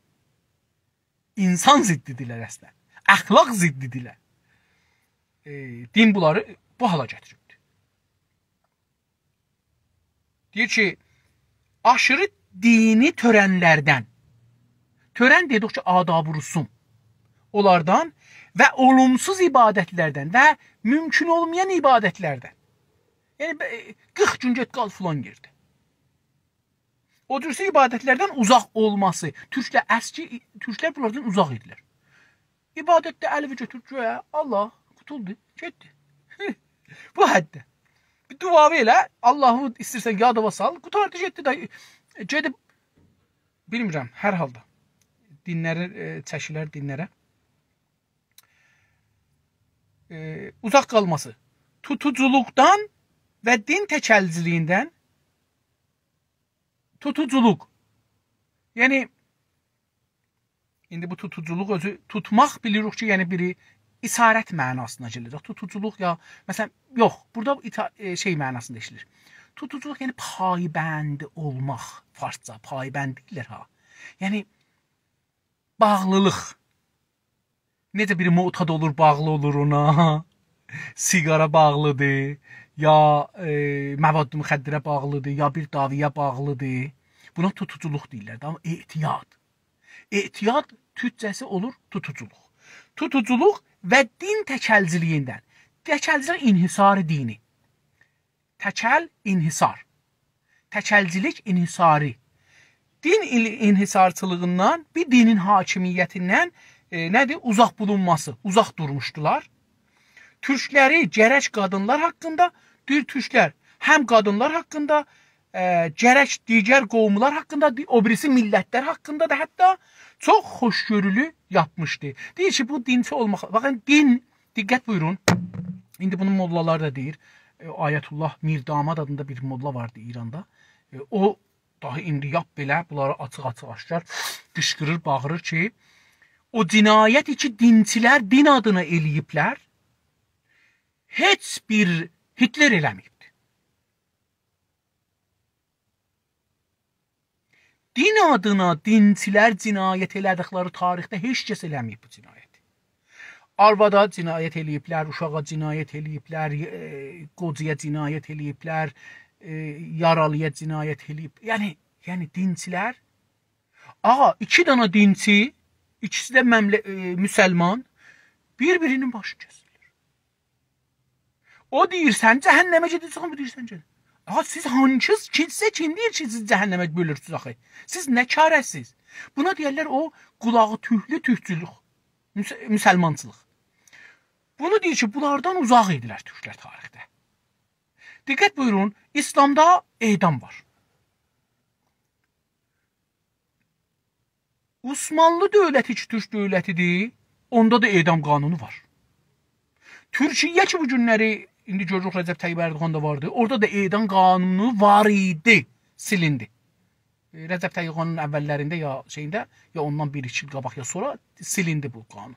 اینسان ضدیدیرلر اصلا. اخلاق ضدیدیرلر. ائ، دین بونلاری بو حالا گتیریبدیر. دئییر کی، آشیری دینی تؤرنلردن، تؤرن دئدیک کی، آداب و رسوم، اونلاردان و اولومسوز عبادتلردن و ممکن اولمایان عبادتلردن. یعنی، بئ-، قیرخ گون گئت قال فلان یئرده. او جورسه عبادتلردن اوزاق اولماسی. تورکلر، اسکی تورکلر بونلاردان اوزاق ایدیلر. عبادتده الیوی گؤتور گؤیه، الله، قوتولدو، گئتدی. بو حدده. بیر دعا ائله، اللهی ایسته‌ییرسن یادیوا سال، قوتاردی، گئتدی ده، گئدیب، بیلمیرم، هر حالدا. دینلری، ائ، چکیلر دینلره. ائ، اوزاق قالماسی. توتوجولوقدان و دین تکلجیلیگیندن توتوجولوق. یعنی، ایندی بو توتوجولوق اؤزو، توتماق بیلیریک کی، یعنی بیری اسارت معناسینا گلیر. توتوجولوق یا، مثلا، یوخ، بورادا ایتا-، ائ، شئی معناسیندا ایشله‌ییر. توتوجولوق، یعنی پایبند اولماق، فارسجا پایبند دئییرلر ها. یعنی، باغلیلیق. نئجه بیری معتاد اولور، باغلی اولور اونا. سیگارا باغلیدیر، یا، ائ، مواد مخدره باغلیدیر، یا بیر دعوایا باغلیدیر. بونا توتوجولوق دئییرلر ده، آمما اعتیاد. اعتیاد تورکجه‌سی اولور توتوجولوق. توتوجولوق و دین تکلجیلیگیندن. تکلجیلیک انحصار دینی. تکل، انحصار. تکلجیلیک، انحصاری. دین ال-، انحصارچیلیغیندان، بیر دینین حاکمیتیندن، ائ، نه‌دیر؟ اوزاق بولونماسی، اوزاق دورموشدولار. تورکلری گرک قادینلار حاقیندا، دئییر، تورکلر هم قادینلار حاقیندا، ائ، گرک دیگر قوملار حاقیندا، دی-، او بیریسی میللتلر حاقیندا دا حتی چوخ خوشگؤرولو یاپمیشدی. دئییر کی، بو دینچی اولماق، باخین، دین، دقت بویورون، ایندی بونو موللالار دا دئییر، ائ، آیت‌الله میرداماد آدیندا بیر موللا واردی ایراندا. ائ، او داها انقلاب بئله بونلاری آچیق-آچیق آشکار قیشقیریر، باغیریر کی، او جنایتی کی، دینچیلر دین آدینا ائله‌ییبلر، هئچ بیر هیتلر ائله‌مه‌ییبدی. دین آدینا دینچیلر جنایت ائله‌دیکلری تاریخده هئچ کس ائله‌مه‌ییب بو جنایتی. آروادا جنایت ائله‌ییبلر، اوشاغا جنایت ائله‌ییبلر، ائ، قوجایا جنایت ائله‌ییبلر، ائ، یارالییا جنایت ائله‌ییب. یعنی، یعنی دینچیلر، آغا، ایکی دنه دینچی، ایکیسی ده ممله-، ائ، مسلمان، بیر-بیری‌نین باشینی کسیرلر. او دئییر، سن جهنمه گئده‌جکسن، بو دئییر، سن جهنمه. آغا، سیز هانگیز، کیمسه کیم دئییر کی، سیز جهنمه بؤلورسونوز آخی؟ سیز نه کاره‌سیز؟ بونا دئیرلر او قولاغی توکلو توکچولوک، مس-، مسلمانچیلیق. بونو دئییر کی، بونلاردان اوزاق ایدیلر تورکلر تاریخده. دقت بویورون، ایسلامدا اعدام وار. عثمانلی دؤولتی کی، تورک دؤولتی‌دیر، اوندا دا اعدام قانونو وار. تورکیه کی، بو گونلری، ایندی گؤروروک، رجب طیب اردوغان دا واردی، اورادا دا اعدام قانونو وار ایدی، سیلیندی. ائ، رجب طیب اردوغانین اوللرینده یا شئیینده، یا اوندان بیر-ایکی ایل قاباق، یا سونرا سیلیندی بو قانون.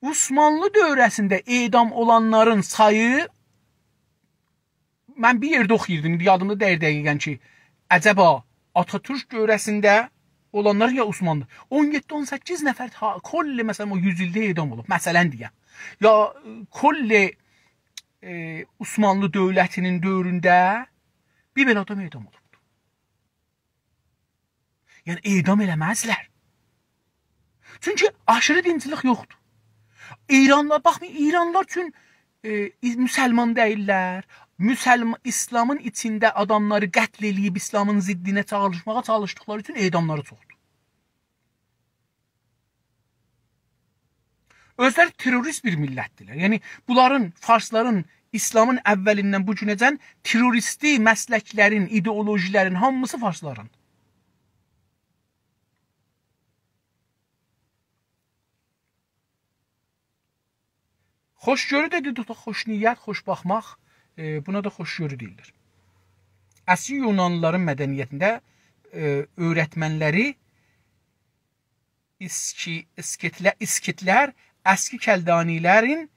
عثمانلی دؤوره‌سینده اعدام اولانلارین سایی، من بیر یئرده اوخویوردوم، ایندی یادیمدا دئییل دقیقاً کی، عجبا آتاتورک دؤوره‌سینده اولانلار یا عثمانلی. اون یئددی، اون سککیز نفر تا، کل، مثلاً، او یوز ایلده اعدام اولوب، مثلاً دئیم. یا، ائ، کل، ائ، عثمانلی دؤولتی‌نین دؤورونده بیر بئله آدام اعدام اولوبدور. یعنی، اعدام ائله‌مزلر. چونکی آشیری دینچیلیک یوخدور. ایرانلیلار، باخمایین، ایرانلیلار اوچون، ائ، مسلمان دئییللر. مسلمان، ایسلامین ایچینده آداملاری قتل ائله‌ییب، ایسلامین ضدینه چالیشماغا چالیشدیقلاری اوچون اعداملاری چوخدور. اؤزلری تروریست بیر میللتدیرلر. یعنی، بونلارین، فارسلارین ایسلامین اولیندن بو گونه‌جن تروریستی مسلکلرین، ایدئولوژیلرین هامیسی فارسلارین. خوشگؤرو دئدی، دوتاق، خوش نیت، خوش باخماق، ائ، بونا دا خوشگؤرو دئییلیر. اسکی یونانلیلارین مدنیتینده، ائ، اؤیرتمنلری اسکی، اسکیتله-، اسکیتلر، اسکی کلدانیلرین،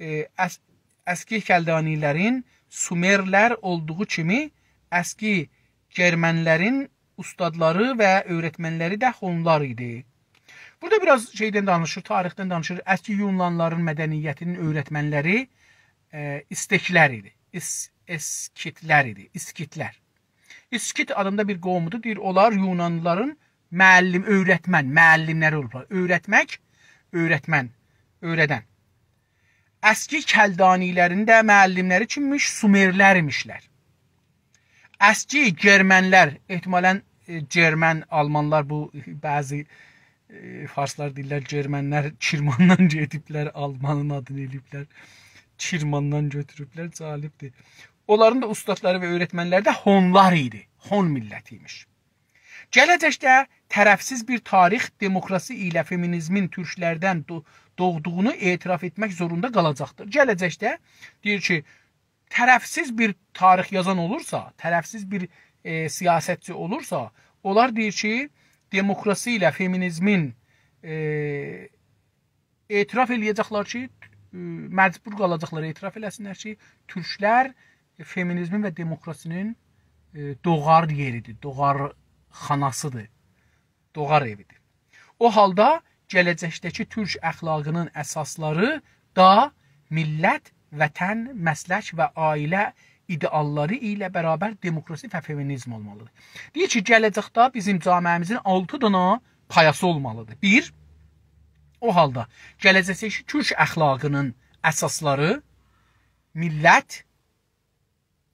ائ، اس-، اسکی کلدانیلرین سومرلر اولدوغو کیمی اسکی گرمنلرین اوستادلاری و اؤیرتمنلری ده هونلار ایدی. بورادا بیر آز شئیدن دانیشیر، تاریخدن دانیشیر. اسکی یونانلیلارین مدنیتی‌نین اؤیرتمنلری، ائ، ایستکلر ایدی. ایس-، اسکیتلر ایدی، اسکیتلر. اسکیت آدیندا بیر قومودور، دئییر، اونلار یونانلیلارین معلم، اؤیرتمن، معلملری اولوبلار. اؤیرتمک، اؤیرتمن، اؤیره‌دن. اسکی کلدانیلرین ده معلملری کیممیش؟ سومرلر ایمیشلر. اسکی گرمنلر، احتمالاً، ائ، گرمن، آلمانلار، بو بعضی، ائ، فارسلار دئییرلر، گرمنلر کرماندان گئدیبلر، آلمانین آدینی ائله‌ییبلر، کرماندان گؤتوروبلر، جالبدیر. اونلارین دا اوستادلاری و اؤیرتمنلری ده هونلار ایدی. هون میللتی ایمیش. گله‌جکده طرفسیز بیر تاریخ دموکراسی ایله فمینیزمین تورکلردن دو-، دوغدوغونو اعتراف ائتمک زوروندا قالاجاقدیر. گله‌جکده دئییر کی، طرفسیز بیر تاریخ یازان اولورسا، طرفسیز بیر، ائ، سیاستچی اولورسا، اونلار دئییر کی، دموکراسی ایله فمینیزمین، ائ، اعتراف ائله‌یه‌جکلر کی، ائ، مجبور قالاجاقلار اعتراف ائله‌سینلر کی، تورکلر فمینیزمین و دموکراسی‌نین، ائ، دوغار یئریدیر، دوغار خاناسیدیر، دوغار ائویدیر. او حالدا گله‌جکده‌کی تورک اخلاقی‌نین اساسلاری دا میللت، وطن، مسلک و عائله ایده‌آللاری ایله برابر دموکراسی و فمینیزم اولمالیدیر. دئییر کی، گله‌جکده بیزیم جامعه‌میزین آلتی دانا پایاسی اولمالیدیر. بیر، او حالدا گله‌جکده‌کی تورک اخلاقی‌نین اساسلاری میللت،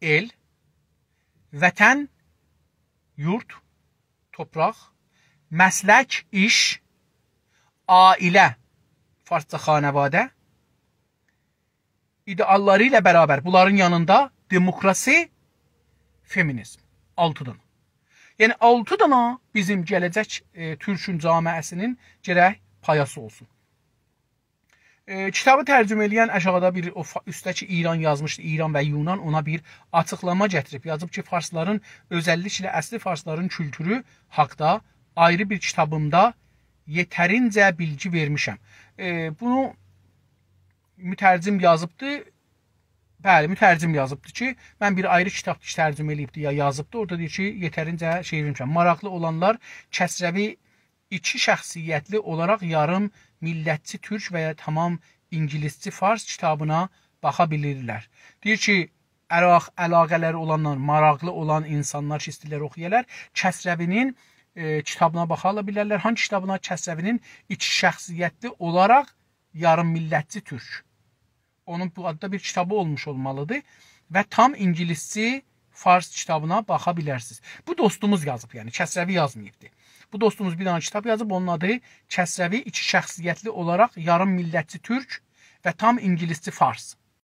ائل، وطن، یورد، توپراق، مسلک، ایش، عائله، فارسجا خانواده، ایده‌آللاری ایله برابر بونلارین یانیندا دموکراسی، فمینیزم. آلتی دانا. یعنی، آلتی دانا بیزیم گله‌جک، ائ، تورکون جامعه‌سی‌نین گرک پایاسی اولسون. ائ، کیتابی ترجمه ائله‌ین آشاغیدا بیر او فا-، اوستده‌کی ایران یازمیشدی، ایران و یونان، اونا بیر آچیقلاما گتیریب. یازیب کی، فارسلارین، اؤزللیکله اصلی فارسلارین کولتورو حاقدا آیری بیر کیتابیمدا یئترینجه بیلگی وئرمیشم. ائ، بونو مترجم یازیبدی. بلی، مترجم یازیبدی کی، من بیر آیری کیتاب کی، ترجمه ائله‌ییبدی یا یازیبدی. اورادا دئییر کی، یئترینجه شئی وئرمیشم. ماراقلی اولانلار کسروی ایکی شخصیتلی اولاراق یاریم میللتچی تورک و یا تمام اینگیلیسچی فارس کیتابینا باخا بیلیرلر. دئییر کی، علاق-، علاقه‌لری اولانلار، ماراقلی اولان اینسانلار کی، ایسته‌ییرلر اوخویالار، کسروی‌نین، ائ، کیتابینا باخا بیلرلر. هانگی کیتابینا؟ کسروی‌نین ایکی شخصیتلی اولاراق یاریم میللتچی تورک. اونون بو آددا بیر کیتابی اولموش اولمالیدیر و تام اینگیلیسچی فارس کیتابینا باخا بیلرسینیز. بو دوستوموز یازیب، یعنی کسروی یازماییبدی. بو دوستوموز بیر دنه کیتاب یازیب، اونون آدی کسروی ایکی شخصیتلی اولاراق یاریم میللتچی تورک و تام اینگیلیسچی فارس.